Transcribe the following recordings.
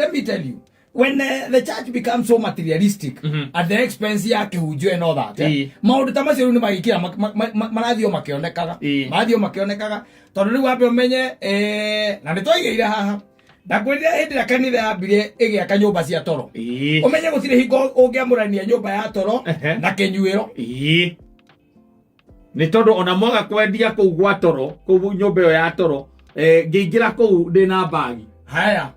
Let me tell you, when the church becomes so materialistic at the expense ya kĩhunjio and all that, maũndũ ta macio rĩu nĩ magĩkĩra marathiĩ o makĩonekaga. Marathiĩ o makĩonekaga, tondũ rĩu wambe ũmenye, na nĩ twaigĩire haha, ndakwĩrire hĩndĩ ĩrĩa kanitha yambire ĩgĩaka nyũmba cia toro, ũmenye gũtirĩ hingo ũngĩamũrania nyũmba ya toro na kĩnyuĩro. Nĩ tondũ ona mwaga kwendia kũu gwa toro, kũu nyũmba ĩyo ya toro, ngĩingĩra kũu ndĩna mbagi. Haya,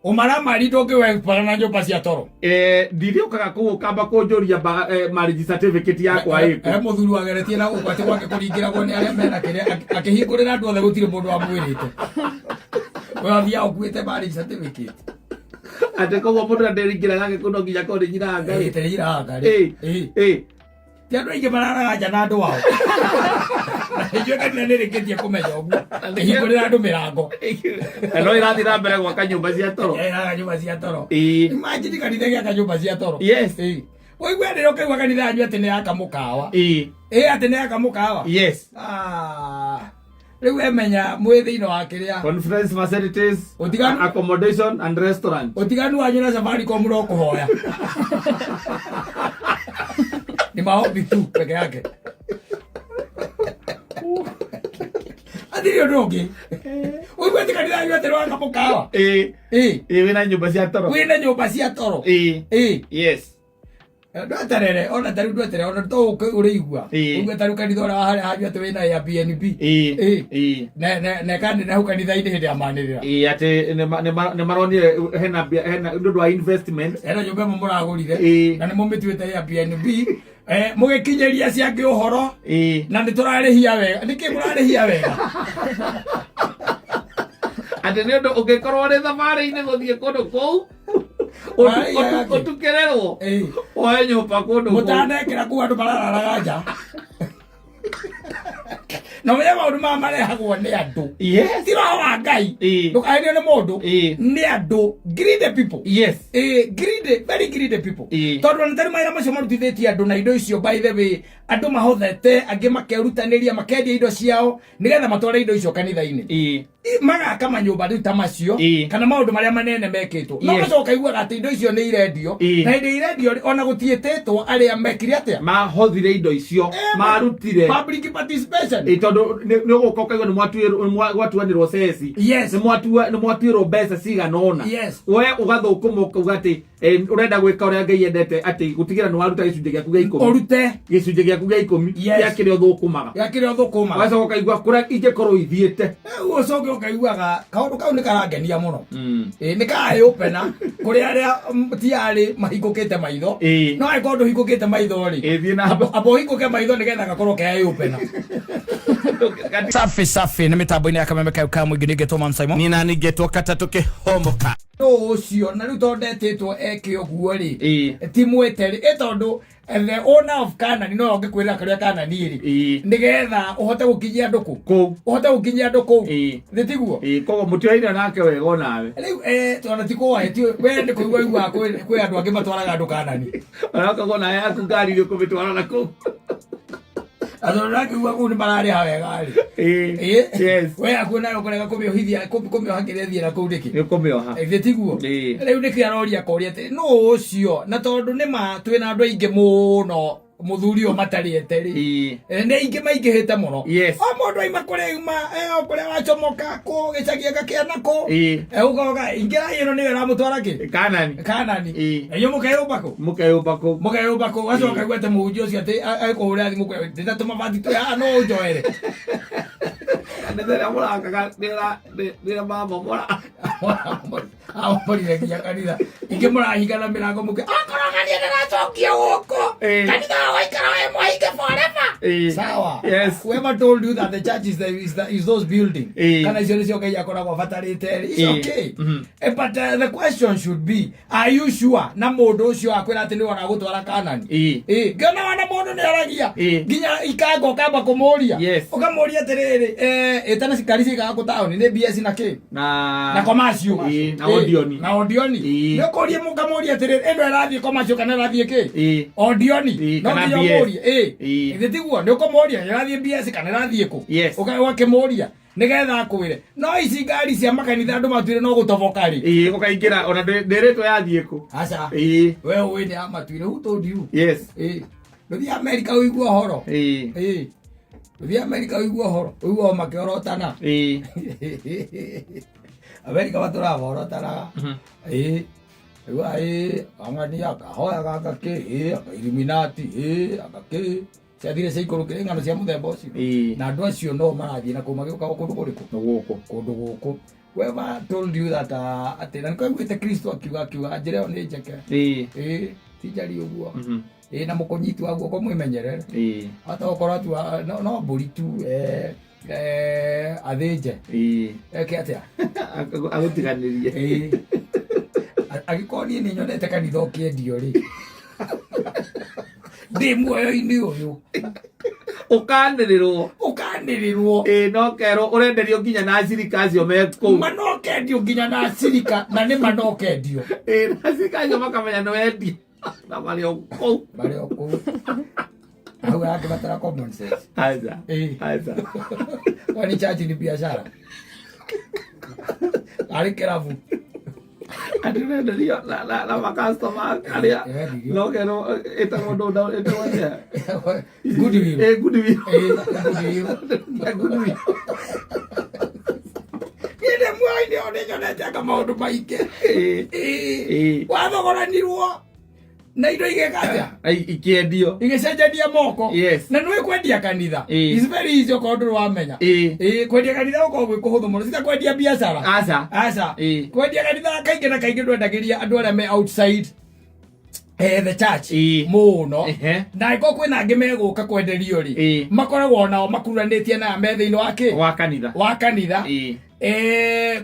ũmaramari ndũngĩwepana na nyũmba cia toro. Ndirĩũkaga kũu ũkamba kũnjũria marriage certificate yakwa He ĩkũ. Mũthuri wageretie na gũkũ atĩ gwake kũringĩragwo nĩ arĩa mena kĩrĩa, akĩhingũrĩra andũ othe, gũtirĩ mũndũ wamwĩrĩte. We athiaga ũkuĩte marriage certificate. Atĩ koguo mũndũ ndĩringĩra gake kũu no nginya korwo nĩ nyina Ngai. Ĩĩ, Ngai. Ti andũ aingĩ mararaga nja na andũ ao. Na ithuĩ kanitha nĩ rĩkĩtie kũmenya ũguo, ĩhingũrĩra andũ mĩrango. Na no ĩrathiĩ na mbere gwaka nyũmba cia toro. Ĩraga nyũmba cia toro. Imagine kanitha ĩgĩaka nyũmba cia toro. Ũigue rĩrĩa ũkaigua kanitha yanyu atĩ nĩ yaka mũkawa. Ĩ atĩ nĩ yaka mũkawa. Ah, rĩu emenya mwĩ thĩinĩ wa kĩrĩa. Conference facilities, accommodation and restaurant. Ũtiganu wanyu na Safaricom no kũhoya, ni maombi tu peke yake, atirĩ ũndũ ũngĩ. Ũigue atĩ kanitha yanyu atĩ nĩwaka mũkawa. Ĩĩ, wĩna nyũmba cia toro. Wĩna nyũmba cia toro. Yes. Ndweterere ona tarĩu, ndweterere ona to ũke ũrĩigua. Ũigue tarĩu kanitha ũrĩa wa harĩa hanyu atĩ wĩna Airbnb. Na ĩkanĩrĩra hau kanitha-inĩ hĩndĩ ya manĩrĩra. Ĩĩ, atĩ nĩ maronire hena hena nĩ ũndũ wa investment. Hena nyũmba ĩmwe mũragũrire na nĩ mũmĩtuĩte Airbnb, mũgĩkinyĩria ciangĩ ũhoro na nĩ tũrarĩhia wega. Nĩkĩ mũrarĩhia wega? Atĩ nĩ ũndũ ũngĩkorwo ũrĩ thabarĩ-inĩ gũthiĩ kũndũ kũu Marĩhia yake. Ũtukĩrĩrwo woe nyũmba kũndũ kũu. Mũtanekĩra kũu andũ marararaga nja. Na ũmenye maũndũ maya marehagwo nĩ andũ, ti roho wa Ngai. Ndũkahenio nĩ mũndũ. Nĩ andũ, greedy people. Greedy, very greedy people. Tondũ ona tarĩu mawĩra macio marutithĩtie andũ na indo icio, by the way, andũ mahothete, angĩ makerutanĩria, makendia indo ciao nĩgetha matware indo icio kanitha-inĩ. Magaka manyũmba rĩu ta macio kana maũndũ marĩa manene mekĩtwo, no ũgacoka ũkaiguaga atĩ indo icio nĩ irendio. Na hĩndĩ irendio rĩ, ona gũtiĩtĩtwo arĩa mekire atĩa. Mahothire indo icio, marutire. Public participation. Tondũ nĩ ũgũka ũkaigua nĩ gwatuanĩrwo ceci, nĩ mwatuĩrwo mbeca cigana ũna. We ũgathũkũma ũkauga atĩ ũrenda gwĩka ũrĩa Ngai endete, atĩ gũtigĩra nĩ waruta gĩcunjĩ gĩaku gĩa 10. Ũrute. Gĩcunjĩ gĩaku gĩa 10 gĩa kĩrĩa ũthũkũmaga. Gĩa kĩrĩa ũthũkũmaga. Ũgacoka ũkaigua kũrĩa ingĩkorwo ithiĩte. Rĩu ũcoke ũkaiguaga kaũndũ kau nĩ karangenia mũno. Ĩ, nĩ karayũpena kũrĩ arĩa ti arĩ mahingũkĩte maitho. No angĩkorwo ndũhingũkĩte maitho rĩ, Ĩ, thiĩ na amba ũhingũke maitho nĩgetha gakorwo ke ayũpena. Safi safi, nĩ mĩtambo-inĩ ya Kameme kayo ka mũingĩ, nĩngetwo Man Simon. Nina ningĩtwo katatũ kĩhomoka. Nũ ũcio? Na rĩu tondũ ndetĩtwo eke ũguo rĩ, ti mwĩte rĩ, ĩ tondũ the owner of Canaan no ũngĩkwĩrĩra kũrĩa Canaan rĩ, nĩgetha ũhote gũkinyia andũ kũ Kũu. Ũhote gũkinyia andũ kũu. Thĩ tiguo? Ĩĩ, koguo mũtioire nake wega onawe. Rĩu tondũ ti kũwaĩ, ti we nĩ kũigua iguaga kwĩ andũ angĩ matwaraga andũ Canaan. Onakorwo nawe yaku ngari nĩ ũkũmĩtwara na kũu. Na tondũ ndakĩigua kũu nĩ mararĩha wega rĩ. We akuo nawe ũkũrega kũmĩohithia, kũmĩoha kĩrĩa ĩthiĩ na kũu nĩkĩ? Nĩ ũkũmĩoha. Githĩ tiguo? Ĩĩ. Rĩu nĩkĩo aroria koria atĩ nũ ũcio, na tondũ nĩ ma twĩna andũ aingĩ mũno, mũthuri ũyũ matarĩ ete rĩ. Nĩ aingĩ maingĩhĩte mũno. O mũndũ aima kũrĩa auma, o kũrĩa wacomoka kũ gĩcagi agakĩana kũ. Ũkoga ingĩra ĩno nĩyo ĩramũtwara kĩ? Kanani. Kanani. Na inyuĩ mũkeyũmba kũ? Mũkeyũmba kũu. Mũkeyũmba kũ? Ũgacoka ũkaigua atĩ mũhunjia ũcio atĩ agĩkũhũrĩra thimũ kwĩ ndĩna tũmabati twĩ haha no ũnjoere. Kanitha ĩrĩa mũrakaga nĩ mamomora. Amomorire nginya kanitha ingĩ, mũrahingana mĩrango mũke akorwo kanitha ndĩracokia gũkũ. Kanitha wa waikara wĩ mũhinge forever. Sawa. Whoever told you that the church is those building, kana icio nĩcio Ngai akoragwo abatarĩte rĩ, it's okay. But the question should be, are you sure na mũndũ ũcio akwĩra atĩ nĩwe ũragũtwara Kanani? Ĩ, ngĩona wana mũndũ nĩ aragia nginya ikanga, ũkamba kũmũria. Ũkamũria atĩrĩrĩ, ĩtana cikari cigaga kũ taũni nĩ BS na kĩ? Na Na commercial. Ĩĩ, na Odeon. Na Odeon. Nĩ ũkũria, mũkamũria atĩrĩrĩ, ĩno ĩrathiĩ commercial kana ĩrathiĩ kĩ? Odeon. Ĩĩ, No kana nginya BS. ũmũrie. Ĩ, githĩ tiguo? Nĩ ũkũmũria ĩrathiĩ BS kana ĩrathiĩ kũ? Yes. Ũgakĩmũria. Nĩgetha akwĩre no ici ngari cia makanitha andũ matuire no gũtoboka rĩ. Ĩĩ, ũkaingĩra ona ndĩrĩtwo yathiĩ kũ. Aca. Ĩĩ. We ũĩ nĩ amatuire, who told you? Yes. Ĩĩ, ndũthiĩ Amerika ũigue ũhoro. Ĩĩ. Ĩĩ, ndũthiĩ Amerika ũigue ũhoro, ũigue o makĩorotana. Ĩĩ. Amerika matũraga morotanaga. Ĩĩ, igua ĩĩ ang'ania akahoyaga agakĩ, ĩĩ aka Illuminati, ĩĩ agakĩ ciathire ciaikũrũkĩre ng'ano cia mũthemba ũcio. Na andũ acio no marathiĩ na kũu magĩũkaga kũndũ kũrĩkũ? Gũkũ. Kũndũ gũkũ. Whoever told you that atĩ na nĩkwaiguĩte Kristo akiuga njĩra ĩyo nĩ njeke. Ĩĩ, ti njari ũguo. Ĩĩ, na mũkũnyiti wa guoko mwĩmenyerere. Hata gũkorwo atua no mbũri tu athĩnje. Eke atĩa? Agũtiganĩrie. Ĩĩ. Angĩkorwo niĩ nĩ nyonete kanitha ũkĩendio rĩ, ndĩ muoyo-inĩ ũyũ. Ũkanĩrĩrwo. Ũkanĩrĩrwo. Ĩĩ, no kerwo ũrenderio nginya na acirika acio me kũu. Manokendio nginya na acirika, na nĩ manokendio. Ĩĩ, na acirika acio makamenya nĩ wendia. Na marĩ o kũu. Marĩ o kũu. Hau arakĩbatara common sense. Aca. Ĩĩ. Aca. Kwani church ni biashara? Arĩ kĩrabu. Atĩ ũrenderio na makastoma arĩa no kerwo ĩtagwo ndũ ĩtagwo atĩa? Goodwill. Ĩĩ, goodwill. Ĩĩ, goodwill. Goodwill. Niĩ ndĩ muoyo-inĩ ũyũ nĩnyonete anga maũndũ maingĩ. Ĩĩ. Ĩĩ. Ĩĩ. Wathogoranirwo na indo igĩka atĩa? Ai, ikĩendio. Igĩcenjania moko. Yes. Na nĩũĩ kwendia kanitha. Ĩĩ. It's very easy okorwo ndũrĩ wamenya. Ĩĩ. Ĩĩ, kwendia kanitha gũkoragwo gwĩ kũhũthũ mũno, ti ta kwendia biacara. Aca. Aca. Ĩĩ. Kwendia kanitha kaingĩ na kaingĩ ndwendagĩria andũ arĩa me outside the church Ĩĩ. mũno. Ehe. Na angĩkorwo kwĩna angĩ megũka kwenderio rĩ, Ĩĩ. makoragwo nao makururanĩtie na aya me thĩinĩ wa kĩ? Wa kanitha. Wa kanitha. Ĩĩ.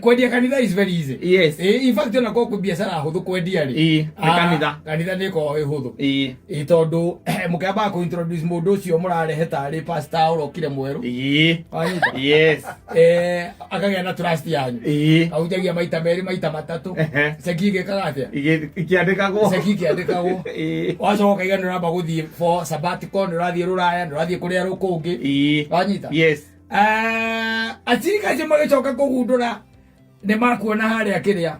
Kwendia kanitha is very easy. Yes. In fact ona korwo kwĩ biacara hũthũ kwendia rĩ, Ĩĩ, nĩ kanitha. Kanitha nĩ ĩkoragwo ĩ hũthũ. Ĩĩ. Ĩĩ, tondũ mũkĩambaga kũ introduce mũndũ ũcio mũrarehe tarĩ pastor ũrokire mwerũ. Ĩĩ. Wanyita? Yes. Akagĩa na trust yanyu. Ĩĩ. Ahunjagia maita merĩ maita matatũ. Ehe. Ceki igĩkaga atĩa? Ikĩandĩkagwo. Ceki ikĩandĩkagwo. Ĩĩ. Wacoka ũkaiga nĩ ũramba gũthiĩ for sabbatical, nĩ ũrathiĩ rũraya, nĩ ũrathiĩ kũrĩa rũkũngĩ. Ĩĩ. Wanyita? Yes. Acirika acio magĩcoka kũgundũra nĩ makuona harĩa kĩrĩa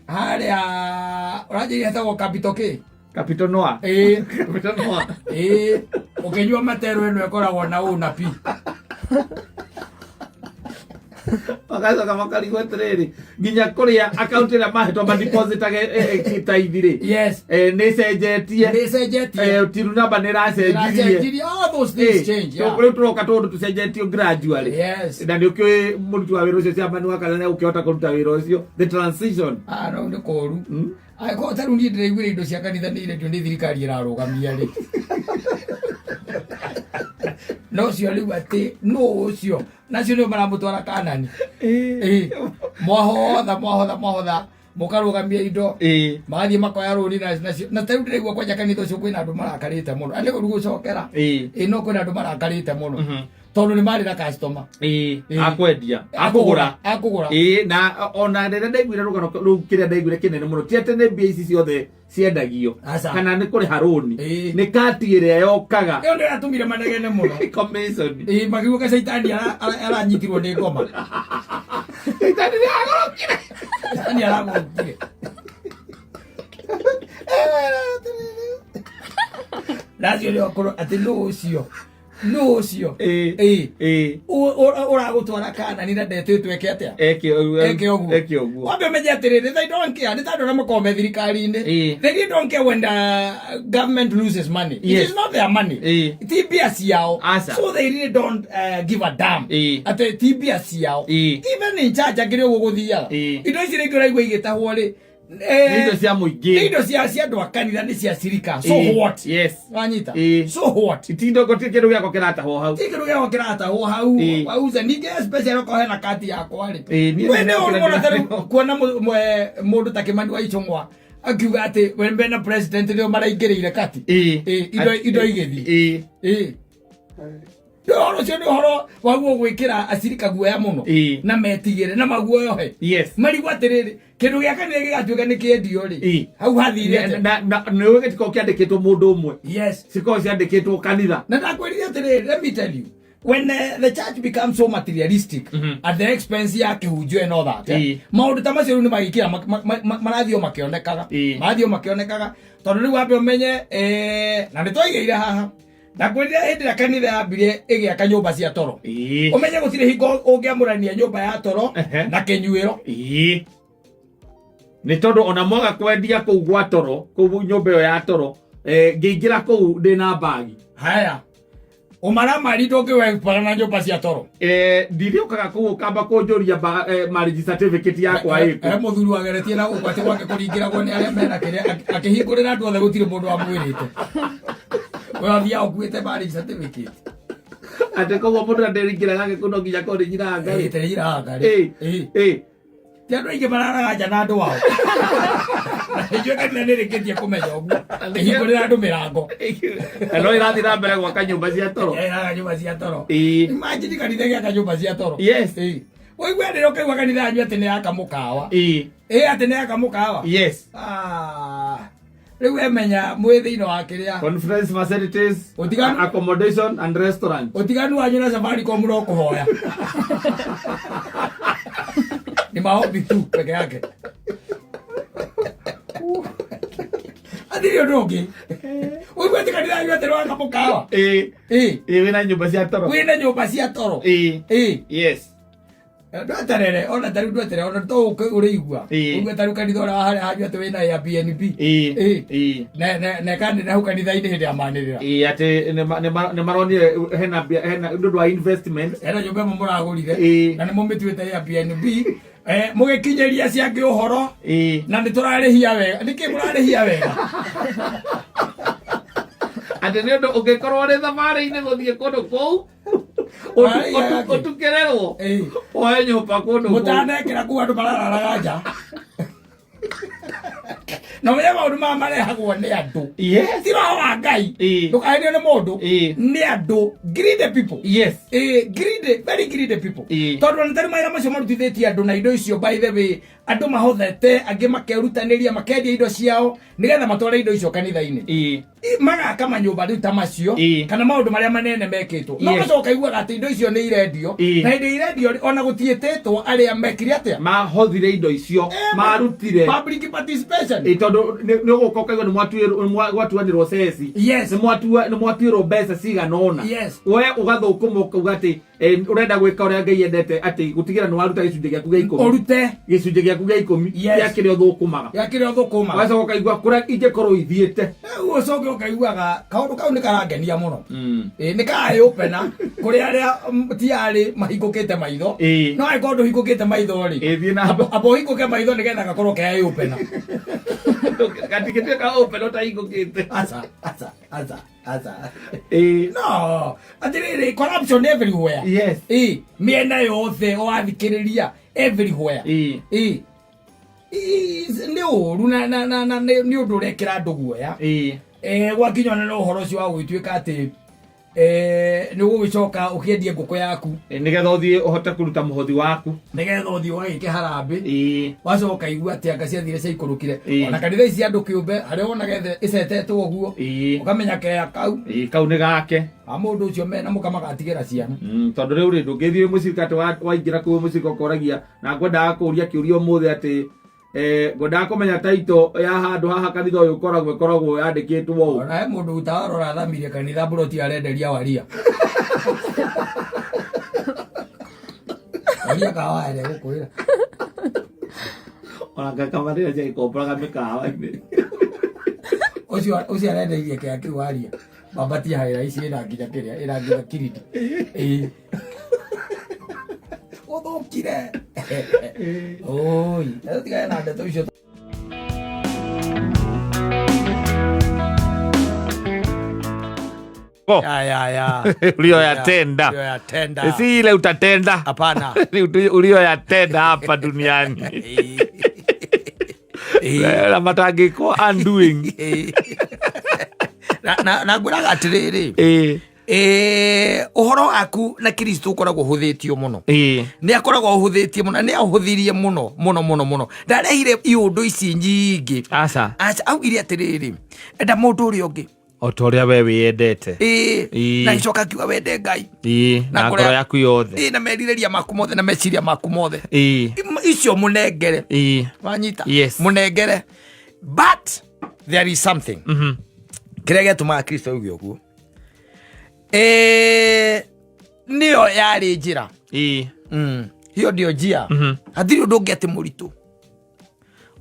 harĩa ũranjĩria hetagwo Capital kĩ? Capital Noah. Ĩĩ. Capital Noah. Ĩĩ, ũkĩnyua matero ĩno ĩkoragwo na U na P. Magacoka makarigwo atĩrĩrĩ, nginya kũrĩa akaunti ĩrĩa mahetwo madepositage taithi rĩ. Yes. Nĩ ĩcenjetie. Nĩ ĩcenjetie. Tiru namba nĩ ĩracenjirie. Ĩracenjirie. All those things change. Yeah. Rĩu tũroka tũndũ tũcenjetio gradually. Yes. Na nĩ ũkĩũĩ mũruti wa wĩra ũcio ciamani wa kana nĩ ũkĩhota kũruta wĩra ũcio. The transition. Ah, no nĩ kũũru. Angĩkorwo ta rĩu niĩ ndĩraiguire indo cia kanitha nĩ irendio nĩ thirikari ĩrarũgamia rĩ. No ũcio rĩu atĩ nũ ũcio nacio nĩo maramũtwara Kanani. Ĩĩ. Mwahotha mwahotha mwahotha mũkarũgamia indo. Magathiĩ makoya rũni nacio. Na ta rĩu ndĩraigua kwanja kanitha ũcio kwĩna andũ marakarĩte mũno. Na nĩ ũru gũcokera. Ĩĩ, no kwĩna andũ marakarĩte mũno. Tondũ nĩ marĩ na customer. Akwendia. Akũgũra. Akũgũra. Ĩĩ, na ona rĩrĩa ndaiguire rũgano rũu kĩrĩa ndaiguire kĩnene mũno ti atĩ nĩ mbia ici ciothe ciendagio Aca. kana nĩ kũrĩha rũni Ĩĩ. nĩ kati ĩrĩa yokaga Ĩyo nĩyo yatũmire manegene mũno. commission. Ĩĩ, makiuga caitani aranyitirwo nĩ ngoma. Caitani nĩ agũrũkire. Caitani aragũrũkire. Nacio nĩ okorwo atĩ nũ ũcio nũ ũcio. Ĩĩ. Ĩĩ. Ĩĩ. Ũragũtwara Kanani na ndetĩtwo eke atĩa? Eke ũguo. Eke ũguo. Eke ũguo. Wambe ũmenye atĩrĩrĩ, they don't care. Nĩ ta andũ arĩa makoragwo me thirikari-inĩ. Ĩĩ. They really don't care when the government loses money. It Yes. is not their money. Ĩĩ. Ti mbia ciao. Aca. So they really don't give a damn. Ĩĩ. Atĩ ti mbia ciao. Ĩĩ. Even in church akĩrĩ ũguo gũthiaga. Ĩĩ. Indo ici rĩngĩ ũraigua igĩtahwo rĩ, Nĩ indo cia mũingĩ. Nĩ indo cia andũ a kanitha, nĩ cia cirika. So Ĩĩ. what? Yes. Wanyita? Ĩĩ. So what? Itindo gũtirĩ kĩndũ gĩakwa kĩratahwo hau. Ti kĩndũ gĩakwa kĩratahwo hau. Ĩĩ. Wauza ningĩ especially okorwo hena kati yakwa rĩ. Ĩĩ, niĩ We nĩ ũru mũno ta rĩu ndĩrona. kuona mũndũ ta Kĩmani wa Ichung'wa akiuga atĩ we mena president nĩo maraingĩrĩire kati. Ĩĩ. Ĩĩ, indo igĩthiĩ. Ĩĩ. Ĩĩ. Ũhoro ũcio nĩ ũhoro waguo gwĩkĩra acirika guoya mũno. Ĩĩ. Na metigĩre na maguoyohe. Yes. Marigwo atĩrĩrĩ, kĩndũ gĩa kanitha gĩgatuĩka nĩ kĩendio rĩ. Ĩĩ. Hau hathire atĩa? Na nĩ ũĩ gĩtikoragwo kĩandĩkĩtwo mũndũ ũmwe. Yes. Cikoragwo ciandĩkĩtwo kanitha. Na ndakwĩrire atĩrĩrĩ, let me tell you. When the church becomes so materialistic at the expense ya kĩhunjio and all that, maũndũ ta macio rĩu nĩ magĩkĩra marathiĩ o makĩonekaga. Marathiĩ o makĩonekaga, tondũ rĩu wambe ũmenye, na nĩ twaigĩire haha ndakwĩrire hĩndĩ ĩrĩa kanitha yambire ĩgĩaka nyũmba cia toro, ũmenye gũtirĩ hingo ũngĩamũrania nyũmba ya toro na kĩnyuĩro. Nĩ tondũ ona mwaga kwendia kũu gwa toro, kũu nyũmba ĩyo ya toro, ngĩingĩra kũu ndĩna mbagi. Haya, ũmaramari ndũngĩwepara na nyũmba cia toro. Ndirĩũkaga kũu ũkamba kũnjũria marriage certificate yakwa ĩkũ. Mũthuri wageretie na gũkũ atĩ gwake kũringĩragwo nĩ arĩa mena kĩrĩa, akĩhingũrĩra andũ othe, gũtirĩ mũndũ wamwĩrĩte. We athiaga ũkuĩte marriage certificate. Atĩ koguo mũndũ ndĩringĩra gake kũu no nginya korwo nĩ nyina Ngai. Tĩrĩiraga Ngai. Ti andũ aingĩ mararaga nja na andũ ao. Ithuĩ kanitha nĩ rĩkĩtie kũmenya ũguo, ĩhingũrĩra andũ mĩrango. Na no ĩrathiĩ na mbere gwaka nyũmba cia toro. Ĩraga nyũmba cia toro. Imagine kanitha ĩgĩaka nyũmba cia toro. Ũigue rĩrĩa ũkaigua kanitha yanyu atĩ nĩ yaka mũkawa. Ĩ atĩ nĩ yaka mũkawa. Ah, rĩu emenya mwĩ thĩinĩ wa kĩrĩa. Conference facilities, accommodation and restaurant. Ũtiganu wanyu na Safaricom no kũhoya, ni maombi tu peke yake, athiri ũndũ ũngĩ. Ũigue atĩ kanitha yanyu atĩ nĩ waka mũkawa. Ĩ wĩna nyũmba cia toro. Wĩna nyũmba cia toro. Yes. Ndweterere ona tarĩu, ndweterere ona to ũke ũrĩigua. Ũigue tarĩu kanitha ũrĩa wa harĩa hanyu atĩ wĩna Airbnb. Na ĩkanĩrĩra hau kanitha-inĩ hĩndĩ ya manĩrĩra. Atĩ nĩ maronire hena nĩ ũndũ wa investment. Hena nyũmba ĩmwe mũragũrire na nĩ mũmĩtuĩte Airbnb, mũgĩkinyĩria ciangĩ ũhoro na nĩ tũrarĩhia wega. Nĩkĩ mũrarĩhia wega? Atĩ nĩ ũndũ ũngĩkorwo ũrĩ thabarĩ-inĩ gũthiĩ kũndũ kũu Ai, ai, ai. Ũtukĩrĩrwo woe nyũmba kũndũ kũu. Mũtanekĩra kuu andũ marararaga nja na ũmenye maũndũ maya marehagwo nĩ andũ, ti roho wa Ngai. Ndũkahenio nĩ mũndũ. Nĩ andũ, greedy people. Greedy, very greedy people. Tondũ ona tarĩ mawĩra macio marutithĩtie andũ na indo icio, by the way, andũ mahothete, angĩ makerutanĩria makendia indo ciao nĩgetha matware indo icio kanitha-inĩ. Magaka manyũmba rĩu ta macio kana maũndũ marĩa manene mekĩtwo, no ũgacoka ũkaiguaga atĩ indo icio nĩ irendio. Na hĩndĩ irendio rĩ, ona gũtiĩtĩtwo arĩa mekire atĩa. Mahothire indo icio, marutire. Public participation. Tondũ nĩ ũgũka ũkaigua nĩ gwatuanĩrwo ceci, nĩ mwatuĩrwo mbeca cigana ũna. We ũgathũkũma ũkauga atĩ ũrenda gwĩka ũrĩa Ngai endete, atĩ gũtigĩra nĩ waruta gĩcunjĩ gĩaku gĩa 10. Ũrute. Gĩcunjĩ gĩaku gĩa 10 Yes. gĩa kĩrĩa ũthũkũmaga. Gĩa kĩrĩa ũthũkũmaga. Ũgacoka ũkaigua kũrĩa ingĩkorwo ithiĩte. Rĩu ũcoke ũkaiguaga kaũndũ kau nĩ karangenia mũno. Ĩ, nĩ karayũpena kũrĩ arĩa ti arĩ mahingũkĩte maitho. No angĩkorwo ndũhingũkĩte maitho rĩ, Ĩ, thiĩ na amba ũhingũke maitho nĩgetha gakorwo ke ayũpena. Gatingĩtuĩka open ũtahingũkĩte. Aca, aca, aca, aca. No atĩrĩrĩ, corruption everywhere. Ĩ, mĩena yothe wathikĩrĩria, everywhere. Ĩ. Nĩ ũru na nĩ ũndũ ũrekĩra andũ guoya. Gwakinya ona no ũhoro ũcio wa gũgĩtuĩka atĩ nĩ ũgũgĩcoka ũkĩendie ngũkũ yaku. Nĩgetha ũthiĩ ũhote kũruta mũhothi waku. Nĩgetha ũthiĩ ũgagĩke harambĩ. Wacoka igua atĩ anga ciathire ciaikũrũkire. Ona kanitha ici andũ kĩũmbe harĩa wonaga ĩcetetwo ũguo, ũkamenya keya kau. Kau nĩ gake. A mũndũ ũcio mena mũka magatigĩra ciana. Tondũ rĩu rĩ, ndũngĩthiĩ mũcirika atĩ waingĩra kũu mũcirika ũkoragia na ngwendaga kũũria kĩũria ũmũthĩ atĩ ngwendaga kũmenya taito ya handũ haha kanitha ũyũ ĩkoragwo yandĩkĩtwo ũũ. Ona he mũndũ utawarora athamirie kanitha mburoti arenderia waria waria kawa ere gũkwĩra. Ona kakamarĩra ciagĩkomboraga mĩkawa-inĩ. Ũcio arendeirie kĩa kĩu waria mambatie harĩa ici ĩna nginya kĩrĩa ĩna nginya kirindi. Ĩĩ. Ũthũkire oi, tigane na ndeto icio. Ya, ya, ya. Uliyoyatenda. Uliyoyatenda. Si ile utatenda. Hapana. Ni uliyoyatenda hapa duniani na matangĩkwo undoing. Na ngwĩraga atĩrĩrĩ, ũhoro waku na Kristo ũkoragwo ũhũthĩtio mũno. Nĩ akoragwo ũhũthĩtie mũno, nĩ ahũthirie mũno mũno mũno mũno, ndarehire iũndũ ici nyingĩ. Aca. Aca, augire atĩrĩrĩ, enda mũndũ ũrĩa ũngĩ. O ta ũrĩa we wĩyendete. Ĩĩ. Ĩĩ. Na icoka akiuga wende Ngai Ĩĩ, na na ngoro ngoro yaku yothe. Ĩĩ, na merirĩria maku mothe na meciria maku mothe. Ĩĩ. Icio mũnengere. Ĩĩ. Wanyita? Yes. Mũnengere, but there is something kĩrĩa gĩatũmaga Kristo auge ũguo. Nĩyo yarĩ njĩra. Ĩĩ. Hiyo ndio njia. Hatirĩ ũndũ ũngĩ atĩ mũritũ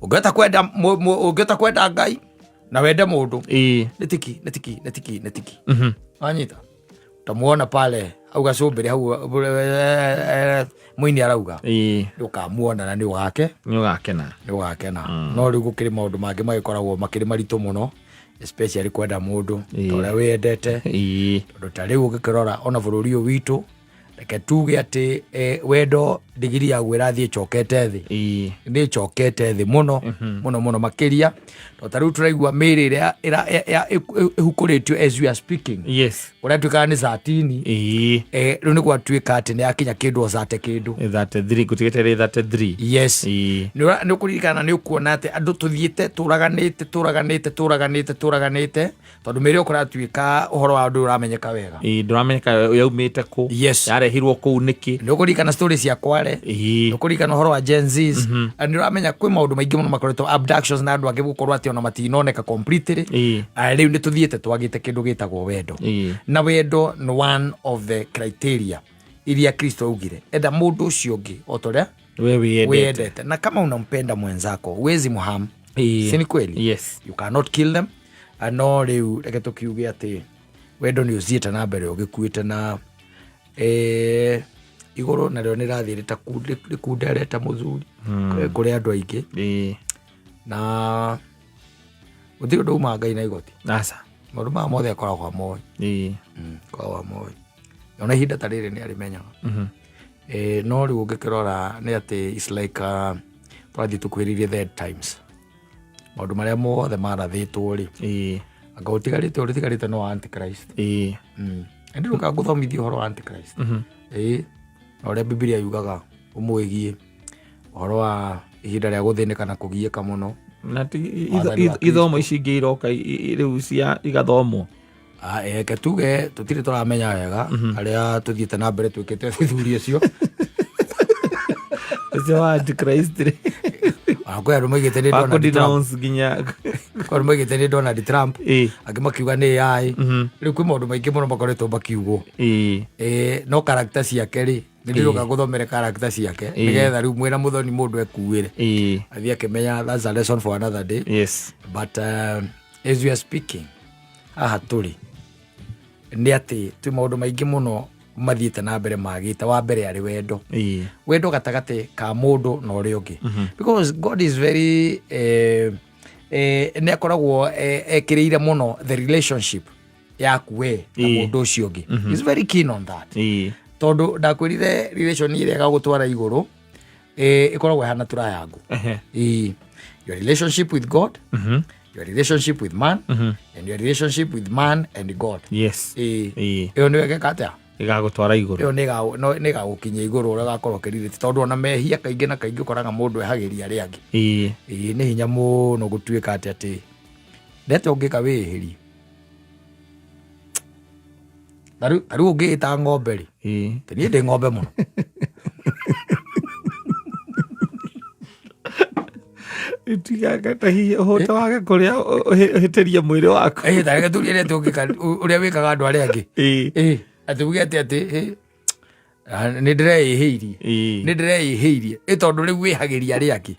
ũngĩhota kwenda ũngĩhota kwenda Ngai na wende mũndũ. Ĩĩ. Nĩ tiki, nĩ tiki, nĩ tiki, nĩ tiki. Wanyita? Utamuona pale hau gacumbĩrĩ hau, mũini arauga nĩ ũkamuona na nĩ ũgake Nĩ ũgakena. Nĩ ũgakena. No rĩu gũkĩrĩ maũndũ mangĩ magĩkoragwo makĩrĩ maritũ mũno, especially kwenda mũndũ ta ũrĩa wĩyendete. Tondũ ta rĩu ũngĩkĩrora ona bũrũri ũyũ witũ, reke tuge atĩ wendo ndigiri yaguo ĩrathiĩ ĩcokete thĩ. Nĩ ĩcokete thĩ mũno mũno mũno makĩria, tondũ ta rĩu tũraigua mĩĩrĩ ĩrĩa ĩhukũrĩtio as we are speaking, ũrĩa tuĩkaga nĩ 13. Rĩu nĩ gwatuĩka atĩ nĩ yakinya kĩndũ o 30 kĩndũ. 33, gũtigĩte rĩ 33. Yes. Nĩ ũkũririkana, nĩ ũkuona atĩ andũ tũthiĩte tũraganĩte, tũraganĩte, tũraganĩte, tũraganĩte, tondũ mĩĩrĩ ĩyo kũratuĩka ũhoro wa andũ ũramenyeka wega. Ĩĩ, ndũramenyeka yaumĩte kũ. Yarehirwo kũu nĩkĩ. Nĩ ũkũririkana story cia Kware. Nĩ ũkũririkana ũhoro wa Gen Zs. Na nĩ ũramenya kwĩ maũndũ maingĩ mũno makoretwo, abductions na andũ angĩ gũkorwo atĩ ona matinoneka completely. Rĩu nĩ tũthiĩte twagĩte kĩndũ gĩtagwo wendo. Na wendo nĩ one of the criteria iria Kristo augire, enda mũndũ ũcio ũngĩ o ta ũrĩa We wĩyendete. Wĩyendete. Na kama unampenda mwenzako, huwezi mharm. Si ni kweli? Yes. You cannot kill them. Ah, no rĩu reke tũkiuge atĩ wendo nĩ ũthiĩte na mbere ũgĩkuĩte na igũrũ narĩo nĩ rathiĩ rĩkunderete mũthuri kũrĩ andũ aingĩ. Na gũtirĩ ũndũ umaga Ngai na igoti. Aca. Maũndũ maya mothe akoragwo amoĩ. Akoragwo amoĩ, ona ihinda ta rĩrĩ nĩ arĩmenyaga. No rĩu ũngĩkĩrora nĩ atĩ it's like tũrathiĩ tũkuhĩrĩirie the end times, maũndũ marĩa mothe marathĩtwo rĩ, anga ũtigarĩte, ũrĩtigarĩte no Antichrist. Ndĩrũka ngũthomithia ũhoro wa Antichrist. Na ũrĩa Bibilia yugaga ũmwĩgiĩ, ũhoro wa ihinda rĩa gũthĩnĩka na kũgiĩka mũno. Na ti Wathani wa ithomo ici ingĩ iroka rĩu cia igathomwo. Ah, reke tuge tũtirĩ tũramenya wega arĩa tũthiĩte na mbere twĩkĩte ũthuthuria ũcio. Ũcio wa Antichrist rĩ. Ona kwĩ andũ maigĩte nĩ wa Donald Trump. kũdenounce nginya. Kwĩ andũ maigĩte nĩ Donald Trump, angĩ makiuga nĩ AI. Rĩu kwĩ maũndũ maingĩ mũno makoretwo makiugwo. No character ciake rĩ, nĩ ndĩroka gũthomere character ciake nĩgetha rĩu mwĩna mũthoni mũndũ ekuĩre, athiĩ akĩmenya. That's a lesson for another day. But as we are speaking, haha tũrĩ nĩ atĩ twĩ maũndũ maingĩ mũno mathiĩte na mbere magĩte. Wa mbere arĩ wendo, wendo gatagatĩ ka mũndũ na ũrĩa ũngĩ, because God is very nĩ akoragwo ekĩrĩire mũno the relationship yaku we na mũndũ ũcio ũngĩ. He's very keen on that. Tondũ ndakwĩrire relation ĩrĩa ĩgagũtwara igũrũ, ĩkoragwo ĩhana triangle. Your relationship with God, your relationship with man, and your relationship with man and God. Ĩyo nĩyo ĩgeka atĩa? Ĩgagũtwara igũrũ. Ĩyo nĩ ĩgagũkinyia igũrũ ũrĩa ũgakorwo ũkĩrirĩte, tondũ ona mehia kaingĩ na kaingĩ ũkoraga mũndũ ehagĩria arĩa angĩ. Nĩ hinya mũno gũtuĩka atĩ ndete ũngĩka wĩĩhĩrie. Ta rĩu ũngĩĩta ng'ombe rĩ, ta niĩ ndĩ ng'ombe mũno. Itigaga ta hihi ũhũte wage kũrĩa ũhĩtĩrie mwĩrĩ waku. Ta reke turie rĩrĩa tũngĩka ũrĩa wĩkaga andũ arĩa angĩ. Atĩ uge atĩ nĩ ndĩreĩhĩirie, nĩ ndĩreĩhĩirie, ĩ tondũ rĩu wĩhagĩria arĩa angĩ.